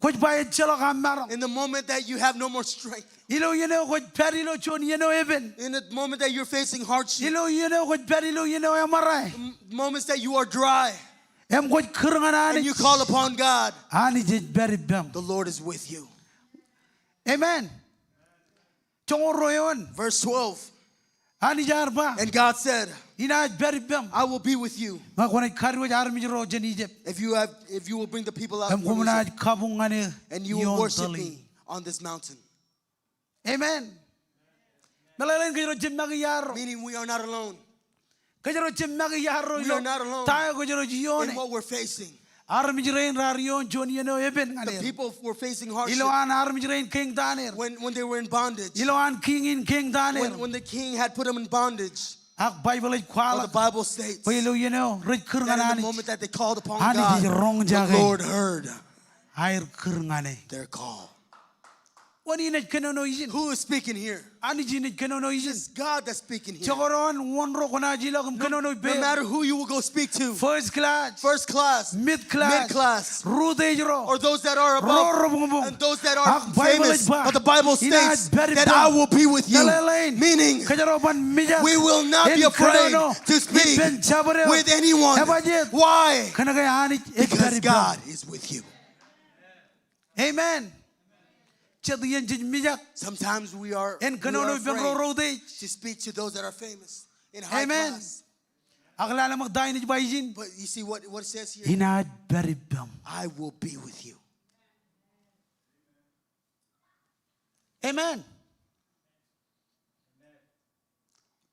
Kwōj ba ejjeḷọk aṃ maroñ. In the moment that you have no more strength. Ilo iien eo kwōj pād ilo juon iien eo epen. In the moment that you're facing hardship. Ilo iien eo kwōj pād ilo iien eo eṃōrā. M-, moments that you are dry. Im kwōj kūr ñan Anij. And you call upon God. Anij ej pād ippaṃ. The Lord is with you. Amen. Joñoul ruo eoon. Verse twelve. Anij ear ba. And God said, inaaj pād ippaṃ. I will be with you. Ñe kwōnaaj kadiwōj armej ro jān Egypt. If you have, if you will bring the people out from Egypt. Im koṃ naaj kabuñ ñan eō. And you will worship me on this mountain. Amen. Meḷeḷein kōjro jab make iarro. Meaning we are not alone. Kōjro jab make iarro ilo ta eo kōjro ej ioone. We are not alone in what we're facing. Armej rein raar ioon juon iien eo epen ñan er. The people were facing hardship. Ilo an armej rein kein taan er. When, when they were in bondage. Ilo an kiiñ in kein taan er. When, when the king had put them in bondage. Ak Baibōḷ ej kwaḷọk. But the Bible states. Bwe ilo iien eo rej kūr ñan Anij. That in the moment that they called upon God, Anij ej roñjake. The Lord heard. Aer kūr ñan e. Their call. Wōn in ej kōnono ijin? Who is speaking here? Anij in ej kōnono ijin. It's God that's speaking here. Jekdọọn wōn ro kwōnaaj ilọk im kōnono ippāer. No matter who you will go speak to. First class. First class. Mid class. Mid class. Rūtej ro. Or those that are above. Ro rebuñbuñ. And those that are famous. Ak Baibōḷ ej ba. But the Bible states that I will be with you. Inaaj pād ippaṃ. Meaning, kōjro ban mijak. Meaning, we will not be afraid to speak with anyone. Im kōjro ban mijak in kōnono. Ebajeet. Why? Kōnke Anij ej pād ippaṃ. Because God is with you. Amen. Jet iien jej mijak. Sometimes we are, we are afraid en kōnono ippān ro reutiej. To speak to those that are famous in high class. Amen. Ak lale ṃōk ta in ej ba ijin. But you see what, what it says here? Inaaj pād ippaṃ. I will be with you. Amen.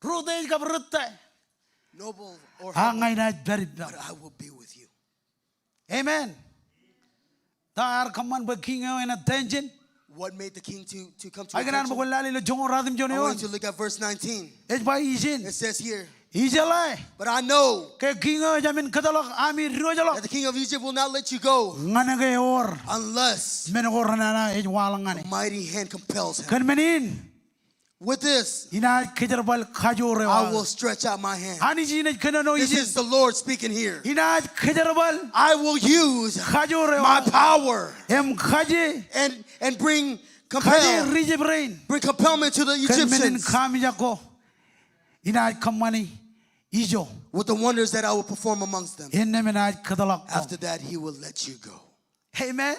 Rūtej kab rūtto. Noble or humble. Ak ña inaaj pād ippaṃ. But I will be with you. Amen. Ta ear kōṃṃan bwe kiiñ eo en attention? What made the king to, to come to attention? Ak ikōṇaan ṃōk lale ilo joñoul ruatimjuon eoon. I want you to look at verse nineteen. Ej ba ijin. It says here, ijeḷā. But I know. Ke kiiñ eo ejāmin kōtḷọk ami diwōjḷọk. That the king of Egypt will not let you go. Ñan ke ewōr. Unless. Men ko renana ej waḷọk ñan e. A mighty hand compels him. Kōn men in. With this, inaaj kōjerbal kajoor eo aō. I will stretch out my hand. Anij in ej kōnono ijin. This is the Lord speaking here. Inaaj kōjerbal. I will use kajoor eo aō. My power. Im kaje. And, and bring compel. Kaje ri-Ijip rein. Bring compellment to the Egyptians. Kōn men in kaamijak ko. Inaaj kōṃṃani ijo. With the wonders that I will perform amongst them. Innām enaaj kōtḷọk ko. After that, he will let you go. Amen.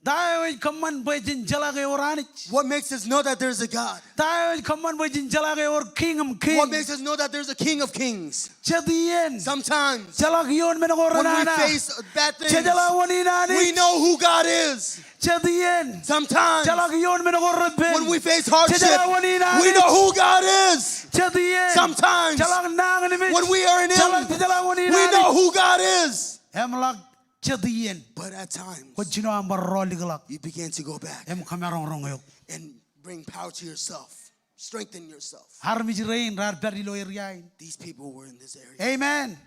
Ta eo ej kōṃṃan bwe jen jeḷā ke ewōr Anij? What makes us know that there's a God? Ta eo ej kōṃṃan bwe jen jeḷā ke ewōr Kiiñ in kings? What makes us know that there's a King of Kings? Jet iien. Sometimes, jeḷā ke ioon men ko renana, when we face bad things, jejeḷā wōn in Anij. We know who God is. Jet iien. Sometimes, jeḷā ke ioon men ko repen, when we face hardship, jejeḷā wōn in Anij. We know who God is. Jet iien. Sometimes, jeḷā ke nañinmej, when we are in ill, jeḷā, jejeḷā wōn in Anij. We know who God is. Im ḷak jet iien. But at times, kwōj jino aṃ bar rọọl likḷọk. You begin to go back. Im kōmaroñroñ eok. And bring power to yourself. Strengthen yourself. Armej rein raar pād ilo area in. These people were in this area. Amen.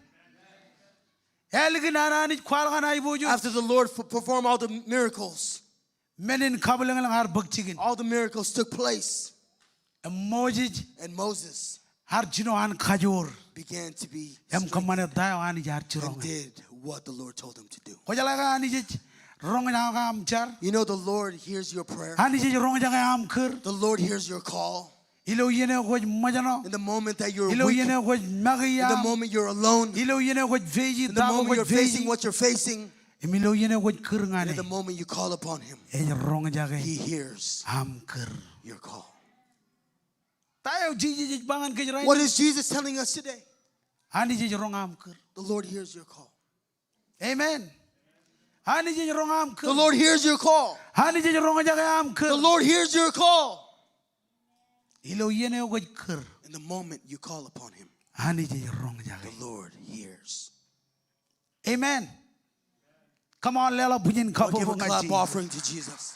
Ālikin an Anij kwaḷọk an aiboojoj. After the Lord f-, performed all the miracles, men in kabwilōñlōñ ear bōk jikin. All the miracles took place. Im Moses. And Moses. Ear jino an kajoor. Began to be strengthened. Im kōṃṃane ta eo Anij ear jiroñ e. And did what the Lord told him to do. Kwōjeḷā ke Anij ej roñjake aṃ jar. You know the Lord hears your prayer. Anij ej roñjake aṃ kūr. The Lord hears your call. Ilo iien eo kwōj ṃōjṇọ. In the moment that you're weak. Ilo iien eo kwōj make iaam. In the moment you're alone. Ilo iien eo kwōj face ta ko kwōj face. In the moment you're facing what you're facing. Im ilo iien eo kwōj kūr ñan e. And in the moment you call upon him. Ej roñjake. He hears. Aṃ kūr. Your call. Ta eo Jisōs ej ba ñan kōj rainin? What is Jesus telling us today? Anij ej roñ aṃ kūr. The Lord hears your call. Amen. Anij ej roñ aṃ kūr. The Lord hears your call. Anij ej roñjake aṃ kūr. The Lord hears your call. Ilo iien eo kwōj kūr. In the moment you call upon him, Anij ej roñjake. The Lord hears. Amen. Come on, leḷọk bwijin kabbokbok ñan Jisōs. Come on, give a clap offering to Jesus.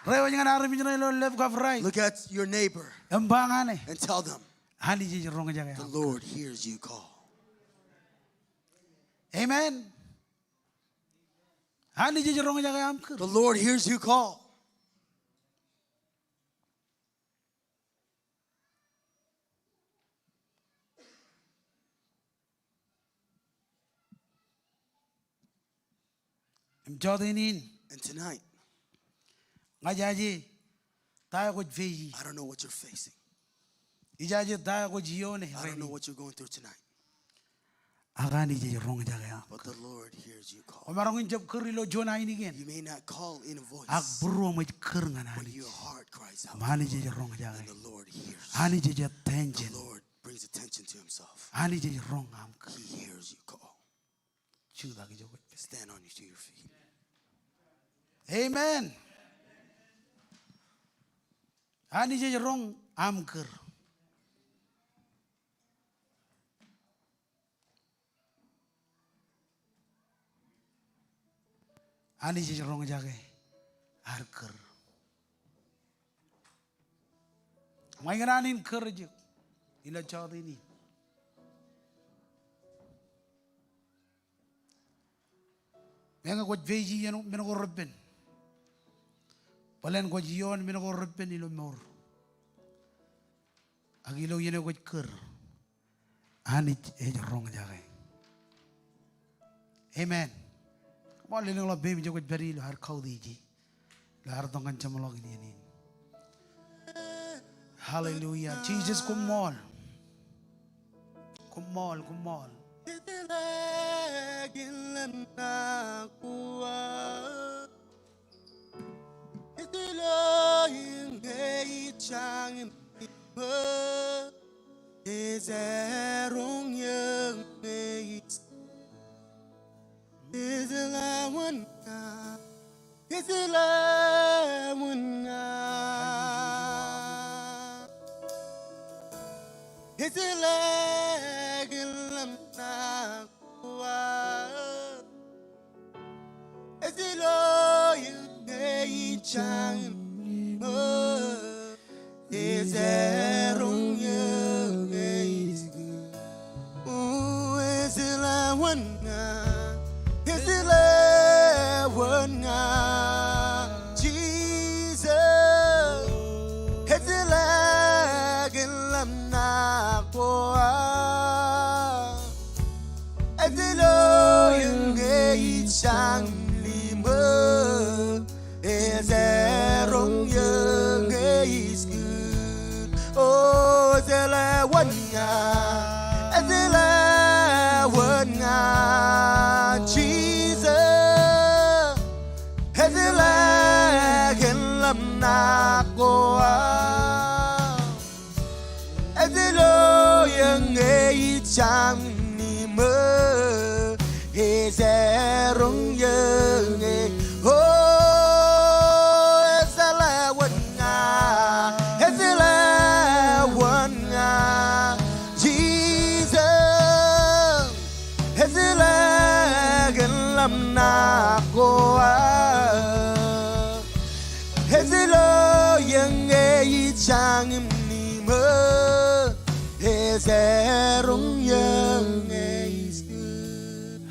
Reiwōj ñan armej ṇe ilo left kab right. Look at your neighbor. Im ba ñan e, and tell them, Anij ej roñjake aṃ kūr. The Lord hears you call. Amen. Anij ej roñjake aṃ kūr. The Lord hears you call. Im jọteen in. And tonight, ña ijaje ta eo kwōj face e. I don't know what you're facing. Ijaje ta eo kwōj iioone. I don't know what you're going through tonight. Ak Anij ej roñjake aṃ. But the Lord hears you call. Kwōmaroñ in jab kūr ilo juon ainikien. You may not call in a voice, ak būruōṃ ej kūr ñan Anij. But your heart cries out. Im Anij ej roñjake. And the Lord hears. Anij ej attention. The Lord brings attention to himself. Anij ej roñ aṃ kūr. He hears you call. Jutak ijo kwōj pād. Stand on to your feet. Amen. Anij ej roñ aṃ kūr. Anij ej roñjake ad kūr. Im ña ikōṇaan in encourage eok ilo jọteen in. Meñe kwōj face e iien men ko reppen. Bōlen kwōj iioon men ko reppen ilo mour. Ak ilo iien eo kwōj kūr, Anij ej roñjake. Amen. Come on, lelōñḷọk peiṃ ijo kwōj pād ie ilo ad kautiej e. Ilo ad itok ñan jeṃḷọkin iien in. Hallelujah. Jesus, koṃṃool. Koṃṃool, koṃṃool.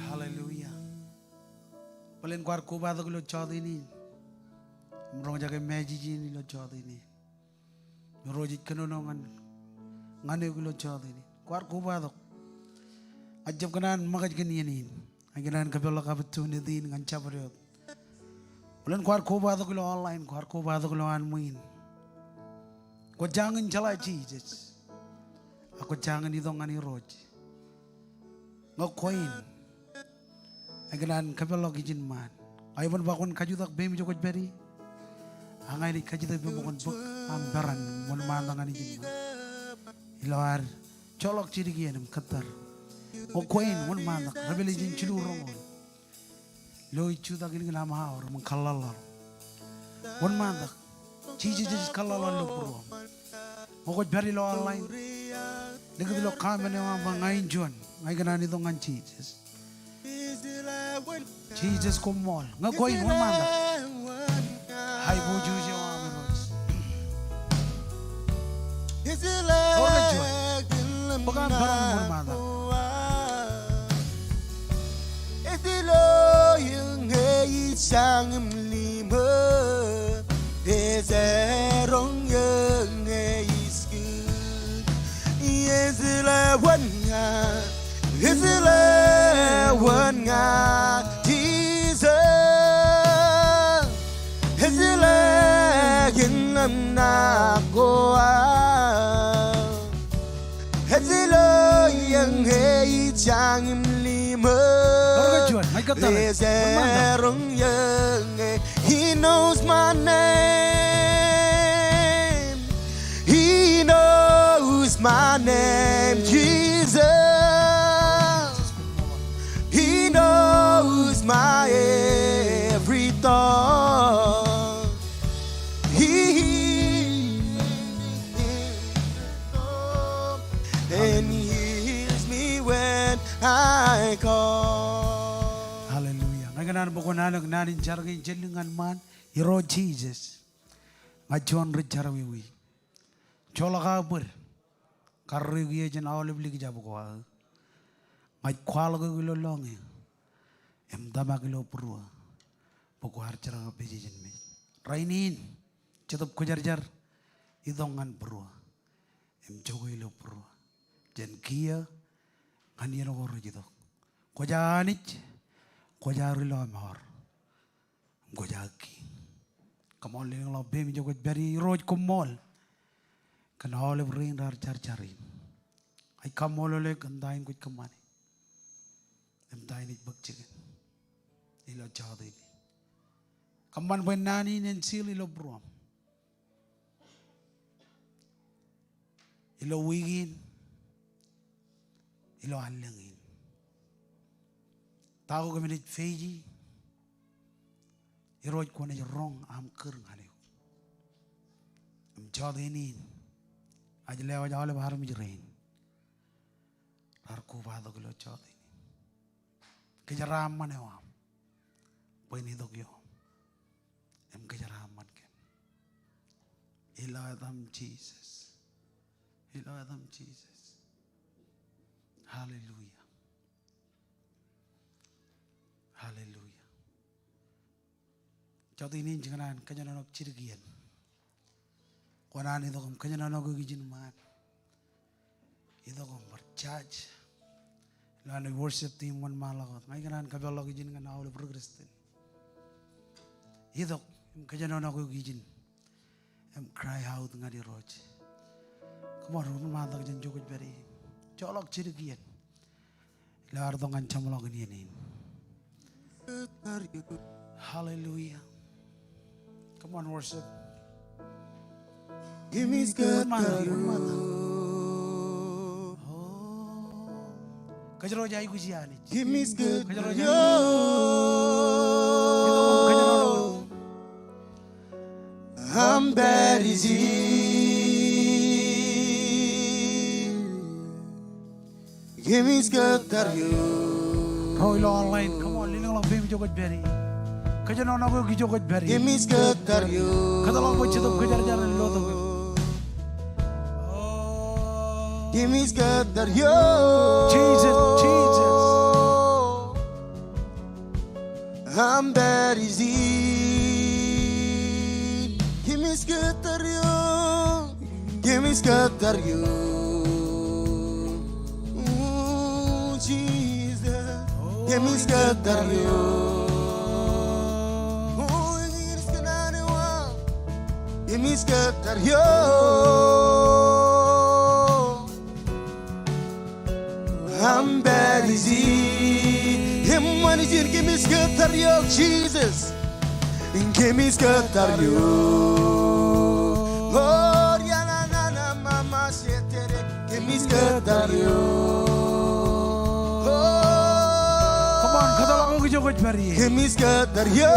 Hallelujah. Bōlen kwaar kobatok ilo jọteen in im roñjake message in ilo jọteen in. Irooj ej kōnono ñan, ñan eok ilo jọteen in. Kwaar kobatok. Ña ij jab kōṇaan ṃōkaj kōn iien in. Ña ikōṇaan kōpeḷḷọk opportunity in ñan jabdewōt. Bōlen kwaar kobatok ilo online, kwaar kobatok ilo anmweiin. Kwō jañin jeḷā Jisōs. Ak kwō jañin itok ñan Irooj. Ñe kwe in, ña ikōṇaan kōpeḷḷọk ijin ṃaan. Ña iban ba kwōn kajutak peiṃ ijo kwōj pād ie. Ak ña inaaj kajjitōk ippaṃ bwe kwōn bōk aṃ peran wōnṃaantak ñan ijin ṃaan. Ilo ad joḷọk jidik iien im kōttar. Ñe kwe in, wōnṃaantak. Revelation jilu roñoul. Ilo ej jutak ilikin aṃ aor im kōḷḷaḷḷaḷ. Wōnṃaantak. Jisōs ej kōḷḷaḷḷaḷ ilo būruōṃ. Ñe kwōj pād ilo online, likūt ilo comment eo aṃ bwe ña in juon, ña ikōṇaan itok ñan Jisōs. Jisōs koṃṃool. Ñe kwe in, wōnṃaantak. Aiboojoj eo aṃ Irooj. Ewōr kōj juon. Bōk aṃ peran, wōnṃaantak. Ewōr kōj juon. Ña ikōttar. Wōnṃaantak. He knows my name. He knows my name, Jesus. He knows my every thought. He and hears me when I call. Hallelujah. Ña ikōṇaan bwe kwōn anōk naan in jar kein jān lik ñan ṃaan. Irooj Jisōs, ña juon ri jerọwiwi. Joḷọk aō bōd. Karreoik iiō jān aolep likjab ko aō. Ña ij kwaḷọk eok ilo lọñiō im tōmak ilo būruō bwe kwaar jerkakpeje jān mej. Rainin, Jetōb Kwōjarjar itok ñan būruō im jokwe ilo būruō jān kiiō ñan iien ko rej itok. Kwōj aō Anij, kwōj aō ri lọmọọr. Kwōj aō kiiñ. Come on, lelōñḷọk peiṃ ijo kwōj pād ie. Irooj koṃṃool kōn aolep rein raar jar jar in. Ij kaṃṃoolol eok kōn ta in kwōj kōṃṃane im ta in ej bōk jikin ilo jota in. Kōṃṃan bwe naan in en seal ilo būruōṃ. Ilo wiik in, ilo allōñ in. Ta ko kōmij face e, Irooj kwōnaaj roñ aṃ kūr ñan eok. Im jota in, ij lewōj aolep armej rein raar kobatok ilo jota in. Kōjeraaṃṃan eo aṃ bwe en itok ioōm. Im kōjeraaṃṃan kōm. Ilo etaṃ Jisōs. Ilo etaṃ Jisōs. Hallelujah. Hallelujah. Jota in, ij kōṇaan kōjenolọk jidik iien. Kwōn an itok im kōjenolọk eok ijin ṃaan. Itok im bar charge. Ilo an worship team wōnṃaanḷọk wōt. Ña ikōṇaan kōpeḷḷọk ijin ñan aolep ri Kristian. Itok im kōjenolọk eok ijin. Im cry out ñan Irooj. Come on, wōnṃaantak jān ijo kwōj pād ie. Joḷọk jidik iien. Ilo ad itok ñan jeṃḷọkin iien in. Hallelujah. Come on, worship. Wōnṃaantak, wōnṃaantak. Oh. Kōjro ej aikuj iaan Anij. Kōjro ej aikuj. Ro ilo online, come on, lelōñḷọk peiṃ ijo kwōj pād ie. Kōjenolọk eok ijo kwōj pād ie. Kōtḷọk bwe Jetōb Kwōjarjar en lotok eok. Oh. Jesus, Jesus. Oh, Jesus. Oh, Eṃṃan ijin, kōmij kōttar eok, Jesus. Kōmij kōttar eok. Kōmij kōttar eok. Come on, kōtḷọk eok Kōmij kōttar eō.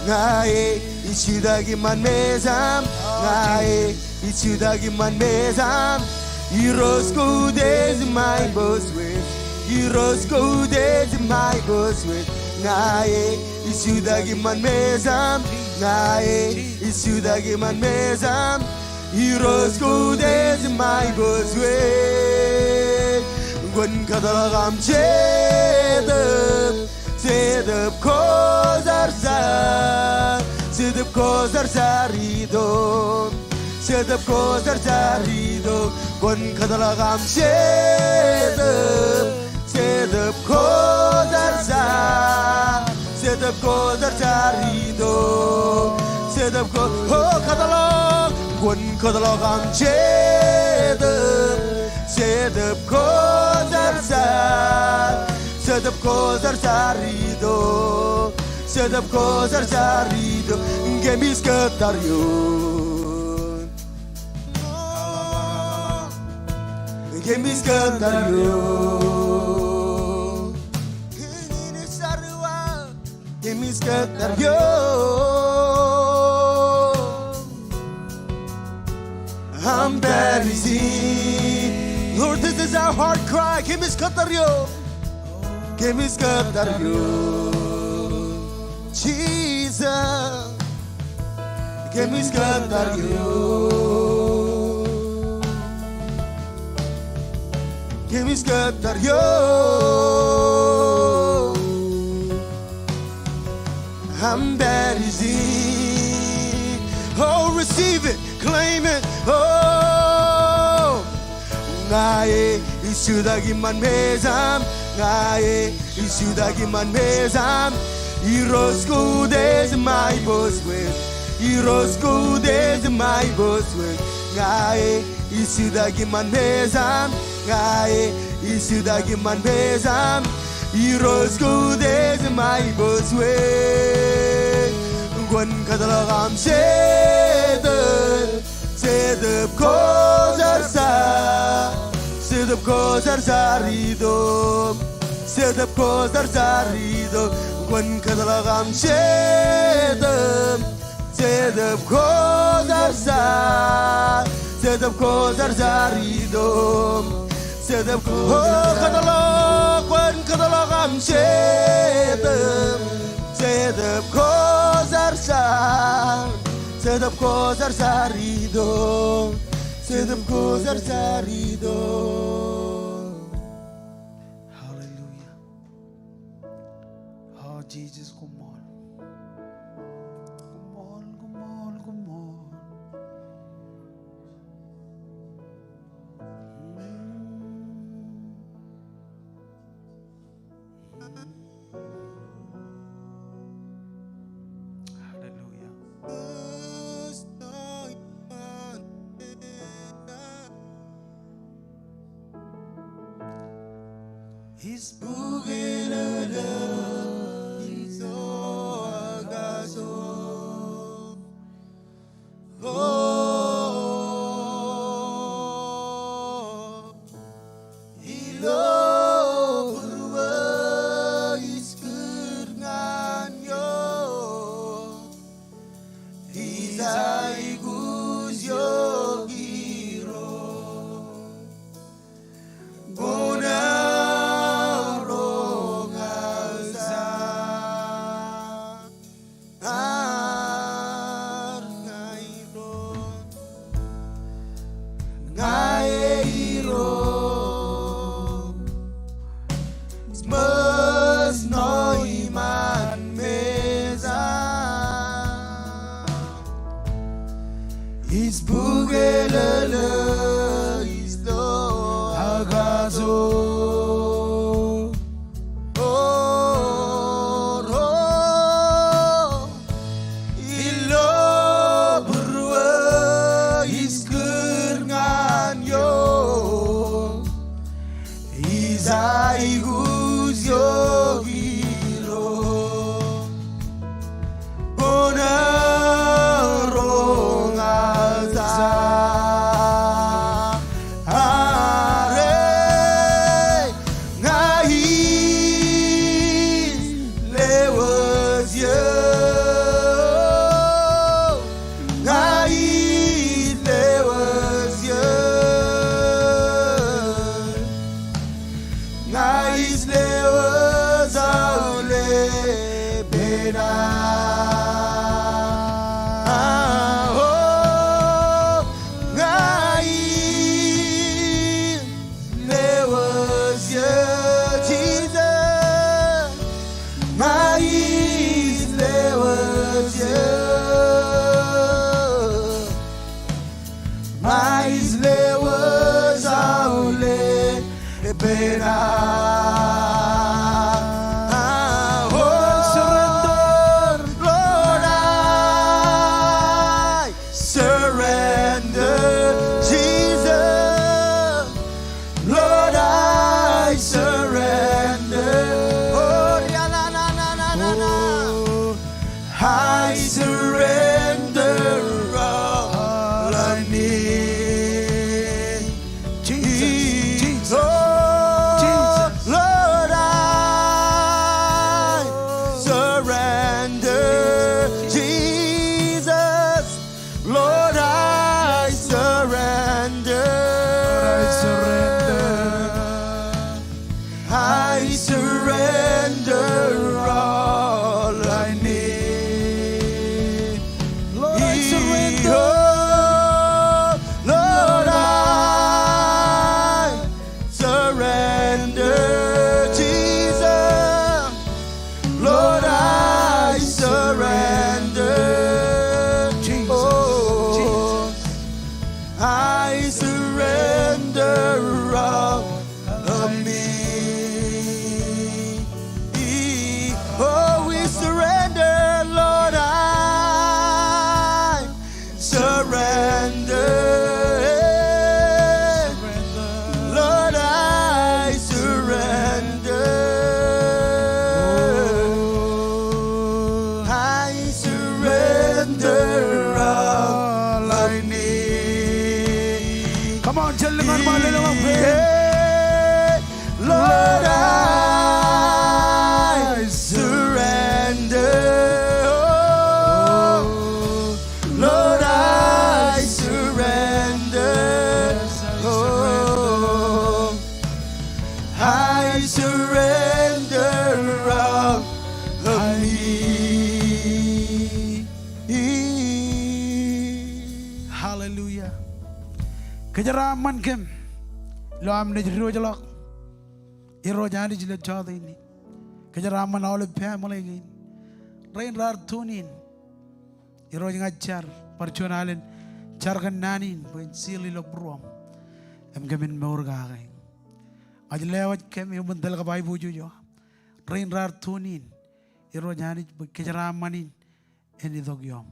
Ña e, ij jutak iṃaan mejāṃ. Ña e, ij jutak iṃaan mejāṃ. Irooj, koutiej ṃae bōjwōj. Irooj, koutiej ṃae bōjwōj. Ña e, ij jutak iṃaan mejāṃ. Ña e, ij jutak iṃaan mejāṃ. Irooj, koutiej ṃae bōjwōj. Kwōn kōtḷọk aṃ Jetōb. Jetōb Kwōjarjar. Jetōb Kwōjarjar itok. Jetōb Kwōjarjar itok. Kwōn kōtḷọk aṃ Jetōb. Jetōb Kwōjarjar. Jetōb Kwōjarjar itok. Jetōb Kwō, o, kōtḷọk. Kwōn kōtḷọk aṃ Jetōb. Jetōb Kwōjarjar. Jetōb Kwōjarjar itok. Jetōb Kwōjarjar itok. Kōmij kōttar eō. Kōmij kōttar eō. Kōmij kōttar eō. Aṃ Pārisien. Lord, this is our heart cry. Kōmij kōttar eō. Kōmij kōttar eō. Jesus. Kōmij kōttar eō. Kōmij kōttar eō. Aṃ Pārisien. Oh, receive it. Claim it. Oh. Ña e, ij jutak iṃaan mejāṃ. Ña e, ij jutak iṃaan mejāṃ. Irooj, koutiej ṃae bōjwōj. Irooj, koutiej ṃae bōjwōj. Ña e, ij jutak iṃaan mejāṃ. Ña e, ij jutak iṃaan mejāṃ. Irooj, koutiej ṃae bōjwōj. Kwōn kōtḷọk aṃ Jetōb. Jetōb Kwōjarjar. Jetōb Kwōjarjar itok. Jetōb Kwōjarjar itok. Kwōn kōtḷọk aṃ Jetōb. Jetōb Kwōjarjar. Jetōb Kwōjarjar itok. Jetōb Kwō, o, kōtḷọk. Kwōn kōtḷọk aṃ Jetōb. Jetōb Kwōjarjar. Jetōb Kwōjarjar itok. Jetōb Kwōjarjar itok. Hallelujah. Oh, Jesus, koṃṃool. Koṃṃool, koṃṃool, koṃṃool. Hallelujah. Ij bukōlōlō ilo akajo. O, ilo būruō ij kūr ñan eok. Ij aikuj eok Irooj. Kwōn aorōk ña jar. Ña Irooj. Ña e Irooj. Ṃōj ṇo iṃaan mejāṃ. Ij bukōlōlō ilo akajo. O, ro. Ilo būruō ij kūr ñan eok. Ij aikuj eok Irooj. Kwōn Ña ij lewōj eō, Jisōs. Ña ij lewōj eō. Ña ij lewōj aolep eṇ. I surrender, Lord, I surrender, Jesus. Lord, I surrender. Oh, I surrender all of me. Jesus, Jesus, oh, Jesus. Lord, I surrender, Jesus. Lord, I surrender. Lord, I surrender. I surrender all of me. Lord, I surrender. Lord, I surrender, Jesus. Lord, I surrender. Jesus, oh, Jesus. I surrender all of me. Oh, we surrender, Lord, I surrender. Lord, I surrender. I surrender all of me. Come on, tell them, Lord, I surrender. Oh, Lord, I surrender. Oh, I surrender all of me. Hallelujah. Kōjeraaṃṃan kōm ilo am naaj diwōjḷọk Irooj Anij ilo jota in. Kōjeraaṃṃan aolep family kein rein raar tune in. Irooj, ña ij jar bar juon alen jar kōn naan in bwe en seal ilo būruōṃ im kōmin mour kake. Ña ij lewōj kōm iuṃwin tōl kab aiboojoj eo aṃ rein raar tune in. Irooj Anij, bwe kōjeraaṃṃan in en itok ioṃ.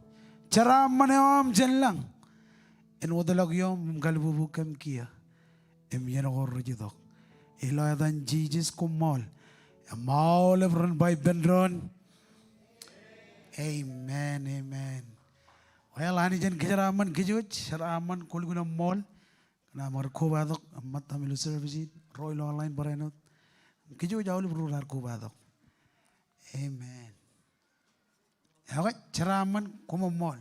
Jeraaṃṃan eo aṃ jān lañ en wōtlọk ioṃ im kalbubu kōm kiiō im iien ko rej itok. Ilo etan Jisōs koṃṃool. Im aolep ren ba ippān doon, amen, amen. Well, Anij en kōjeraaṃṃan kōjwōj, jeraaṃṃan kwōlukkuun ṃool kōn aṃ kar kobatok im ṃōttam ilo service in, ro ilo online barāinwōt. Kōjwōj aolep ro raar kobatok. Amen. Okay, jeraaṃṃan koṃṃool.